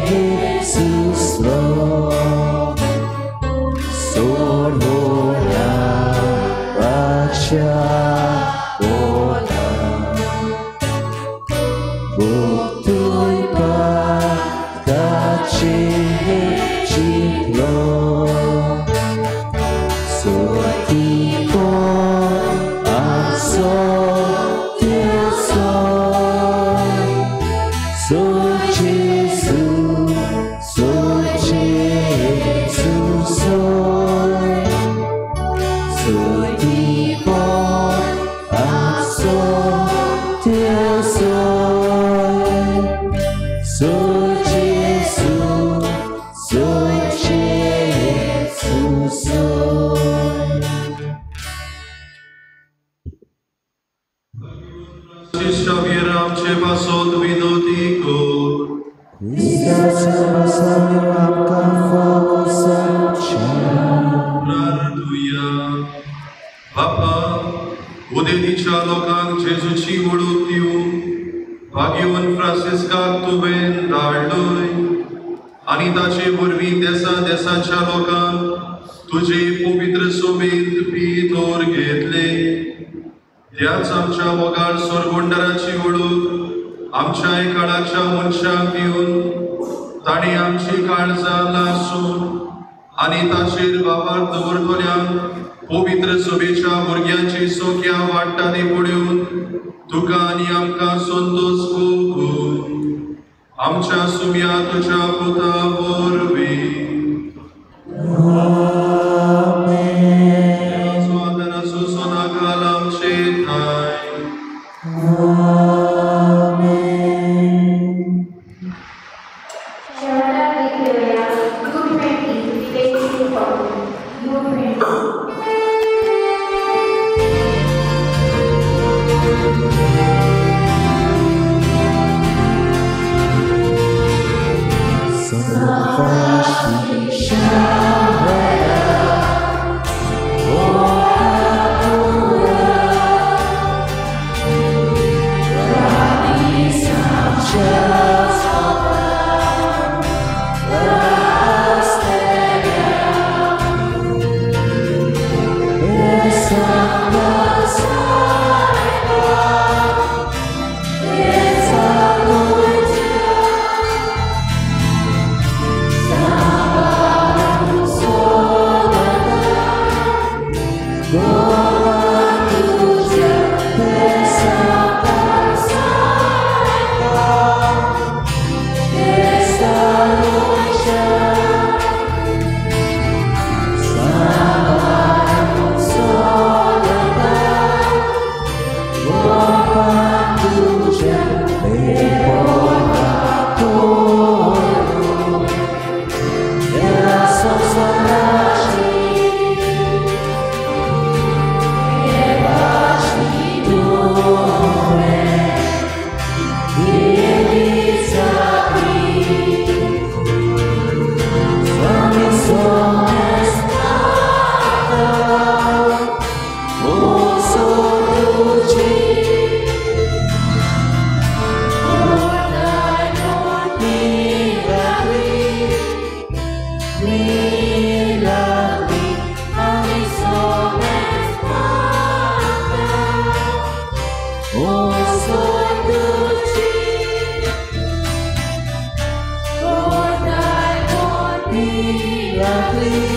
Iisus. Sou Jesus, sou Jesus, sou. Xavier आमचे पासत विनोदी कर. प्रार्थुया. बापा, उदेंतीच्या लोकांक जेजूची वळख दिवंक भाग्यवंत फ्रांसिस्काक तुवें धाडलोय आनी ताचे वरवीं देसा देसाच्या लोकांक तुजे पवित्र सोबेंत भितर घेतले. त्याच आमच्या मोगाळ सोरगोंडराची वळख आमच्या काळाच्या मनशांक दिवन तांणी आमची काळजां लासून आनी ताचेर बाबार दवरतल्यांक पवित्र सभेच्या भुरग्यांची संख्या वाडटा ती पळोवन तुका आनी आमकां संतोश भोगून आमच्या सुम्या तुज्या पुता वरवीं. Lovely.